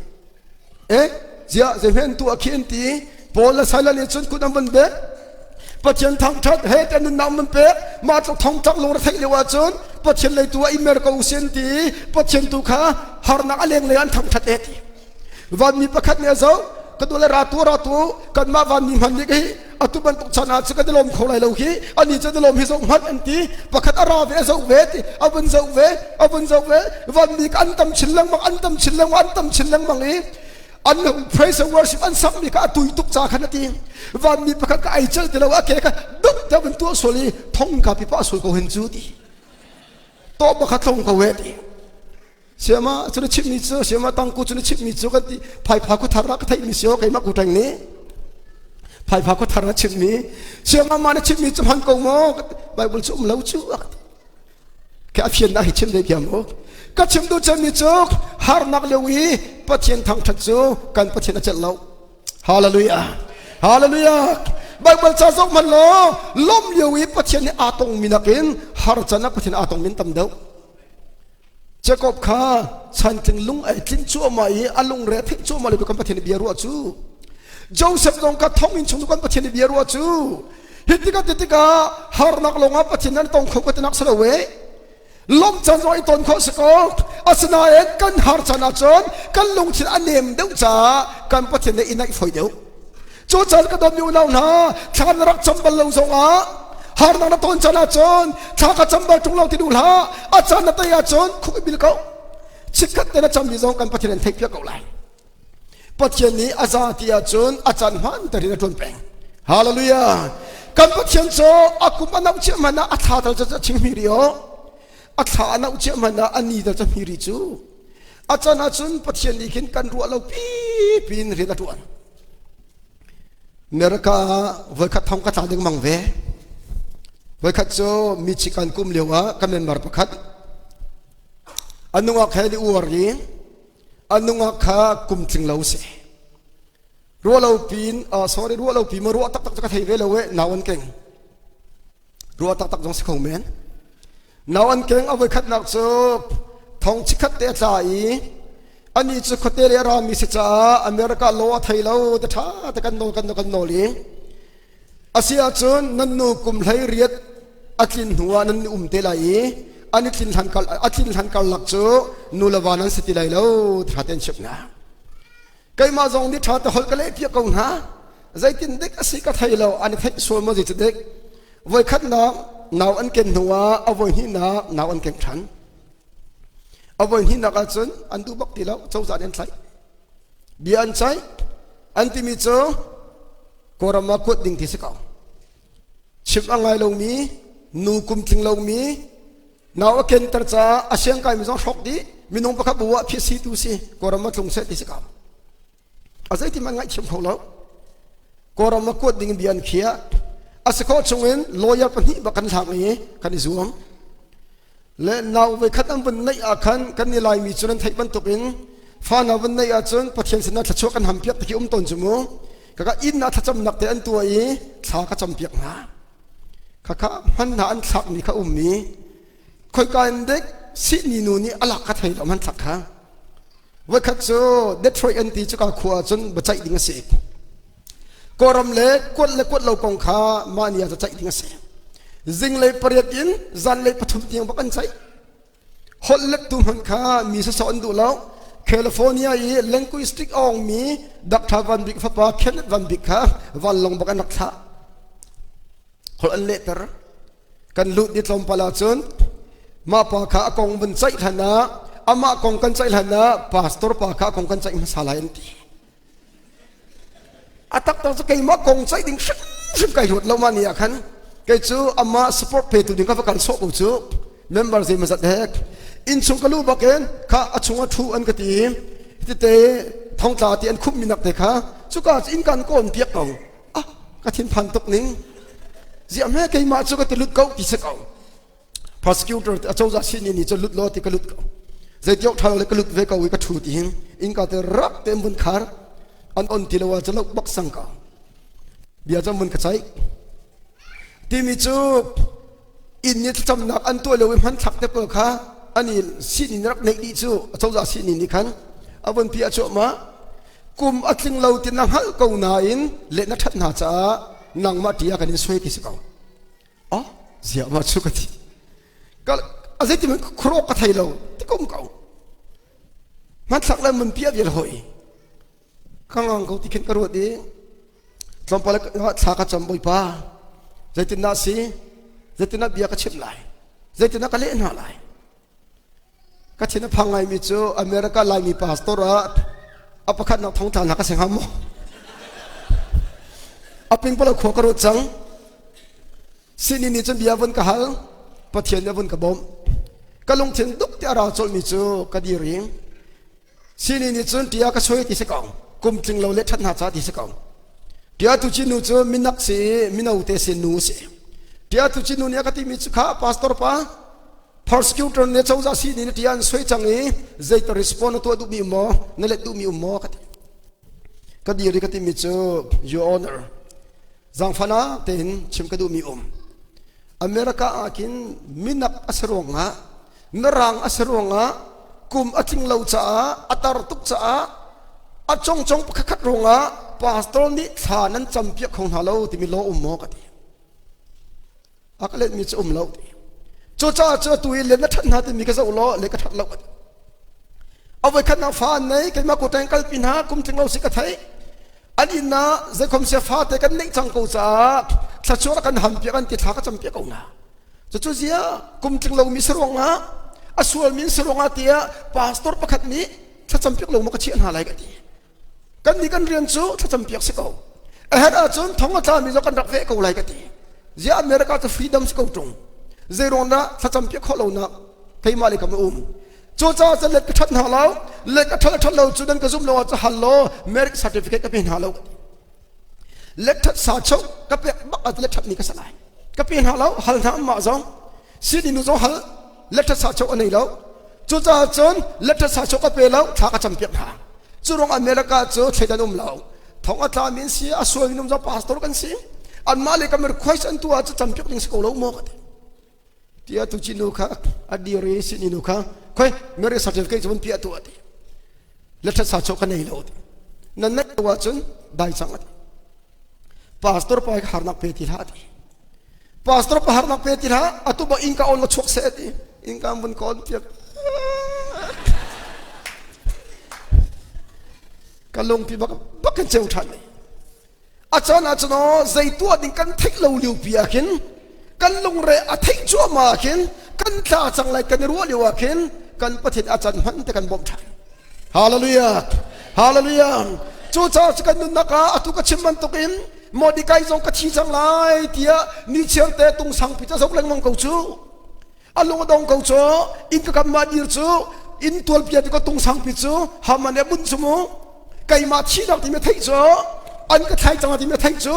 Eh ziah zeihme an tuah khi an ti. Paul le Silas nih cun kut an vun bek. Pathian thangthat he te nunnak mun pek mah tluk thong tak lung theih lio ahcun Pathian lei tu ah i mer ko usin ti Pathian tu kha harnak a leng lei an thangthat e ti. Vanmi pakhat nih a zoh ka tu le ra tu ra tu kanmah vanmi hman nih hi atu bantuk chan ah cu kan i lawm kho lai lo hi ani cu lawm hi zoh hmanh an ti. Pakhat a ra ve, a zoh ve ti, a vun zoh ve, a vun zoh ve. Vanmi ka an tam chin lengmang, an tam chin lengmang, an tam chin lengmang i an praise and worship an sakmi kha a tui tuk ca khan a ti. Vanmi pakhat ka ai cel ti lo, a ke kha dup te vun tuah sual i thong ka pipa sul ko hin cu ti, to pakhat tlong ko he ti. Siama cu na chimmi cu, siama tangku cu na chimmi cu kan ti. Phaipha ku thar ka theihmi si keimah ku teng nih phaipha ku thar na chimmi siama ma na chimmi cu hman ko maw? Bible cu um lo cu. Ke a fian nak hi chim ve kiam u. Ka chim duh cemmi cu harnak lio i Pathian thangthat cu kan Pathian a celh lo. Hallelujah, hallelujah. Bible ca zoh hmanh law lawm lio i Pathian nih aa tongmi nakin har can ah Pathian aa tongmi tam deuh. Jacob kha chantling lung ai tlinh cuahmah i a lungre a theih cuahmah lio kan Pathian bia ruah cu. Joseph zong kha thonginn chung kan Pathian bia ruah cu. Hi tikah ti tikah harnak lawngah Pathian nan tong kho ka tinak si lo e. Lawmh caan zong i ton khawh si ko. Asinain kan har caan ahcun kan lungthin a nem deuh caah kan Pathian nih i naih fawi deuh. Cu caan ka dawtmi unau hna, thla na rak cam bal lo zongah harnak na ton caan ahcun thla ka cam bal ṭung lo ti duh hlah. A caan na tei ahcun khuk i bil ko. Chikkhat te na cammi zong kan Pathian an theihpiak ko lai. Pathian nih a za ti ahcun a caan hmaan tein a ṭuan peng. Hallelujah. Kan Pathian cu a kum a noh cia hmanh ah a thla tal cu a ching hmi ri o. A thla a noh cia hmanh ah a ni tal cu hmi ri cu. A caan ahcun Pathian nih khin kan ruah lo pi piin rian a ṭuan. America ah voikhat thong ka tla dengmang ve. Voikhat cu Michigan kum lio ah ka member pakhat a nungak he ni uar i a nungak kha kum tling lo si. Ruah lo pin, sorry, ruah lo pi ma ruah taktak cu ka thei ve lo e, nau an keng. Ruah taktak zong si kho men. Nau an keng. A voikhatnak cu thong chikhat te a tla i ani cu khuate le a rami si caah America law a thei lo te, ṭha te kan nawl, kan nawl, kan nawl i a si ahcun nan nu kum 18 a tlin hnu ah nan um te lai i an i tlin hlan kal a tlin hlan karlak cu nu le va nan si ti lai lo, ṭha tein chimh hna. Keimah zong nih ṭha te holh ka leh piak ko hna. Zeitin dik a si ka thei lo, an i theih sual maw, zei dik. Voikhatnak nau an ken hnu ah a voi hnihnak nau an keng ṭhan. A voi hnihnak ahcun an duh bak ti lo, cozah nih an tlaih, bia an ceih. An timi cu Kawlram ah kuat ding ti si ko. Chimh a ngai lomi nu, kum tling lomi nau a kenter caah a siangkaimi zong hrawk dih, minung pakhat bu ah phit si tu si, Kawlram ah tlung seh ti si ko. A zeitin man ngaihthiam kho lo. Kawlram ah kuat ding bia an khiah. A si khawh chungin lawyer pahnih bak kan hlang i kan i zuam le nau voi khat an vun neih ah khan kan i Laimi cu nan theih bantukin fa na vun neih ahcun Pathian sinah thluachuah kan ham piak ti khi um tawn cu mu. Kaka inn ah thlacamnak te an tuah i thla ka cam piak hna. Khakha hman hna an thlakmi kha ummi khoika in dek sihni nu nih a lak ka thei lo man thlak kha. Voikhat cu Detroit an ti cuka khua cun biaceih ding a si. Kawlram le kuat le kuat lo kong kha mah ni ah ceih ding a si. Zinglei 8 in zanlei 3 tiang bak an ceih. Holh lettu hmanh kha mi sawsawh an duh lo. California i linguistic a ongmi Dr. Van Bik fapa Kenneth Van Bik kha vanlawng bak an rak thlah. Holh an lehter. Kan lut ni tlawmpal ahcun mah pa kha a kong vun ceih hlan ah, amah kong kan ceih hlan ah pastor pa kha a kong kan ceih hmasa lai an ti. A taktak cu keimah kong ceih ding hrimhrim kai ruat lo. Mah ni ah khan kei cu amah support petu ding ka va kal sawh ko cu, member zeimawzat hek. Innchung ka luh bakin kha a chung a thu an ka ti. Tete thongtla ti an khummi nak te kha cuka inn kan kawn piak ko. Ah, ka thinphan tuk ning. Ziah hme keimah cu ka ti lut ko ti si ko. Prosecutor a cozah sinin ni cu lut law ti, ka lut ko. Zeitiok ṭhalo le ka lut ve ko i ka ṭhu ti hin innka te rak te mun khar an on ti lo ah cu lo bak sang ko. Bia cu mun ka caih timi cu inn ni thlacamnak an tuah lo i hmanthlak te pawl kha ani sinin rak neih dih cu a cozah sinin nih khan a von pi a cuahmah. Kum a tling lo ti na hngalh ko nain leh na ṭhat hna caah. Nangmah ṭih ah kan in suai ti si ko. Oh, ziah ma chu ka ti. Ka a zeiti man khurok ka thei lo ti kum ko. Hmanthlak le mun pia vial hoi. Ka ngang ko ti khin ka ruat i tlawmpal thla ka cam bawipa. Zeitindah si? Zeitindah bia ka chimh lai? Zeitindah ka leh hna lai? Ka thin a phang ngaimi cu America Laimi pastor ah a pakhatnak thongtla hna ka si hnga maw? A pingpalo khua ka ruat cang. Sini nih cun bia vun ka hal, Pathian nih a vun ka bawmh. Ka lungthin duk ti a ra colhmi cu ka dir i sini nih cun tia ka soi ti si ko. Kum tling lo le ṭhat hna ca ti si ko. Tia tu ci nu cu minak si mino te si nu si. Tia tu ci nu nih a ka timi cu kha pastor pa Prosecutor nih cozah sihni na ṭia an soi cang i zeita respond na tuah duhmi um maw na let duhmi um maw ka ti. Ka dir i ka timi cu your honor zaangfahnak tein chim ka duhmi um. America ah khin minak a si ruangah mirang a si ruangah kum a tling lo caah a tar tuk caah a congcong pakhatkhat ruangah pastor nih thla nan campiak kho hna lo timi law um maw ka ti. A ka letmi cu um lo ti. Cucaah cu atu i let na ṭhat hna timi ka zoh law le ka ṭhat lo. A voikhatnak fa an nei keimah kuteng kalpi hna kum tling lo si ka theih. An inn ah zeikhom sia fate kan neih cang ko caah thluachuah kan ham piak an ti thla ka cam piak ko hna. Cucu zia kum tling lomi si ruangah a sualmi si ruangah tiah pastor pakhat nih thlacam piak lo maw ka chiah hna lai ka ti. Kan nih kan rian cu thlacam piak si ko. A herh ahcun thong a tlami zong kan rak veh ko lai ka ti. Ziah America cu freedom si ko ṭung. Zeiruang dah thlacam piak khawh lonak keimah le kam a um. Cucaah cun let ka ṭhat hna lo, let ka ṭhat ṭhat lo cu nan ka zumh lo ahcun hal law merit certificate ka pe hna lo ka ti. Let ṭhat sa cho ka pek bak ah let ṭhat ni ka sa lai. Ka pe hna lo, hal hna anmah zong. Sini nu zong hal, let ṭhat sa cho a nei lo. Cucaah cun let ṭhat sa cho ka pe lo, thla ka cam piak hna. Cu ruang America cu thleidan um lo. Thong a tlami an si, a sualmi um zong pastor kan si. Anmah le kan request an tuah cu cam piak ding si ko lo maw ka ti. Tiah tu ci nu kha a dir i sini nu kha khoi marriage certificate cu vun piah tuah ti. Let ṭhat sa cho ka nei lo ti. Nan neih lo ahcun dai cang a ti. Pastor pa hi harnak pe ti hlah ti. Pastor pa harnak pe ti hlah atu ba inn ka on la chuak seh ti. Inn ka vun kawn piak. Ka lungpi bak bak kan ceu ṭhan nei. A caan ah cun aw zei tuah ding kan theih lo lio pi ah khin kan lungre a theih cuahmah ah khin kan tla cang lai kan i ruah lio ah khin kan Pathian a can hmanh te kan bawmh ṭhan. Hallelujah! Hallelujah! Cucaah cu kan nunnak ah atu ka chim bantukin Mordecai zong ka thi cang lai tiah ni chiar te tung sangpi ca zoh lengmang ko cu. A lung a dong ko cu inn ka kam ma dir cu inn tualpia ti ko tung sangpi cu Haman nih a bunh cu mu keimah thihnak timi theih cu an ka thlai cang timi theih cu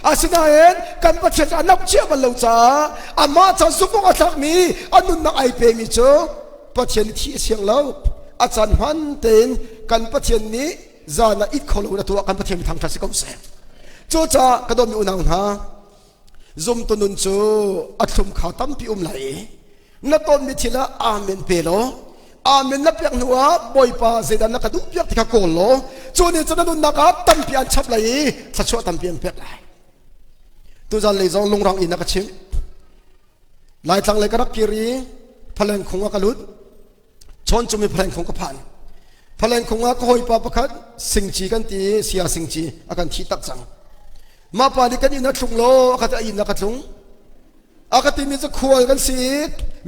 asinain kan Pathian cu a namh cia bal lo caah amah ca zumh awk a tlakmi a nunnak ai pemi cu Pathian nih thih a siang lo a caan hman tein kan Pathian nih zan ah it kho lo in a tuah kan Pathian mi thangṭhat si ko seh cucaah ka dawtmi unau hna Zumtu nun cu a thlum kha tampi um lai i na tonmi thil ah amen pe law amen na pek hnu ah Bawipa zeidah na ka duh piak ti kha kawl law cu nih cun na nunnak ah tampi an chap lai i thluachuah tampi an pek lai. Tuzan lei zong lungrang in a ka chimh. Laitlang lei ka rak kir i Phaleng khung ah ka lut. Chawn cung i Phaleng khung ka phan. Phaleng khung ah ka hawipa pakhat Singci kan ti i Sia Singci a kan thi tak cang. Mah pa nih kan inn a thlung law a ka ti a inn a ka tlung. A ka timi cu khual kan si i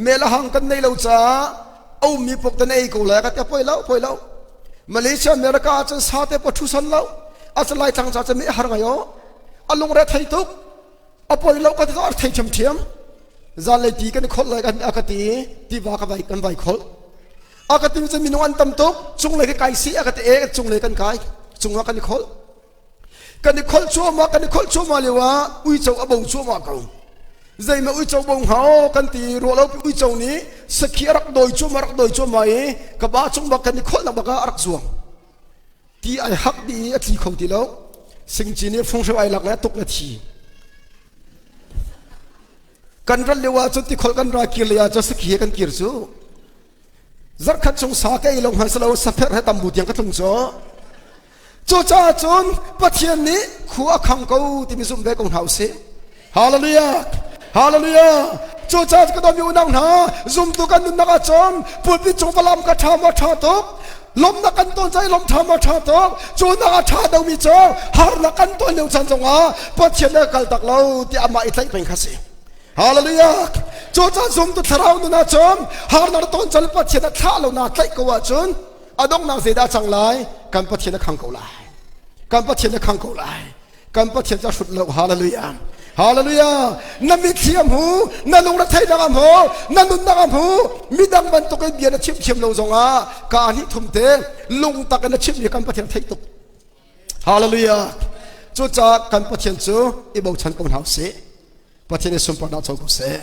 mel a hang kan nei lo caah a ummi pok te na ei ko lai a ka ti a poi lo poi lo. Malaysia America ah cun sa te pa ṭhu san lo. A cu Laitlang ca cun mi a har ngai aw. A lungre thei tuk. A poi lo ka ti a thei ṭhiamṭhiam. Zanlei ti kan i kholh lai kan a ka ti tiva ka vai kan vai kholh. A ka ti cu minung an tam tuk cunglei ka kai si a ka ti e cunglei kan kai cungah kan i kholh. Kan i kholh cuahmah kan i kholh cuahmah lio ah uico a bo cuahmah ko. Zeimah uico bo hnga aw kan ti ruah lo pi uico nih sakhi a rak dawi cuahmah rak dawi cuahmah i ka ba cung bak kan i kholhnak bak ah a rak zuang. Ti ai hak dih i a tli kho ti lo. Singci nih funghreu ai lak le a tuk le thi. Kan rat lio ah cun tikhol kan ra kir lei ah cun sakhi he kan kir cu. Zarkhat chung sa ka ei lo hmanh silo sapherh he tambu tiang ka tlung cu. Cucaah cun Pathian nih khua a khang ko timi zumh ve ko hna usih. Hallelujah! Hallelujah! Cucaah ka dawmi unau hna, zumtu kan nunnak ah cun pulpit cung falam ka ṭha maw ṭha tuk, lawmhnak kan ton cai lawm ṭha maw ṭha tuk, cu nak a ṭha domi cu harnak kan ton lio caan zongah Pathian le kal tak lo ti amah i tlaih peng kha si. Hallelujah! Cucaah zumtu thlarau nun ah cun harnak na ton caan Pathian a thlah lo na tlaih ko ahcun a donghnak zeidah cang lai? Kan Pathian a khang ko lai. Kan Pathian a khang ko lai. Kan Pathian cu a hrut lo. Hallelujah. Hallelujah. Na mitthli a hmu, na lungre theihnak a hmu, na nunnak a hmu. Midang bantuk in bia na chim thiam lo zongah ka hnih thum te lungtak in na chimmi kan Pathian theih tuk. Hallelujah. Cucaah kan Pathian cu i bochan ko hna usih. Pathian i sunparnak co ko seh.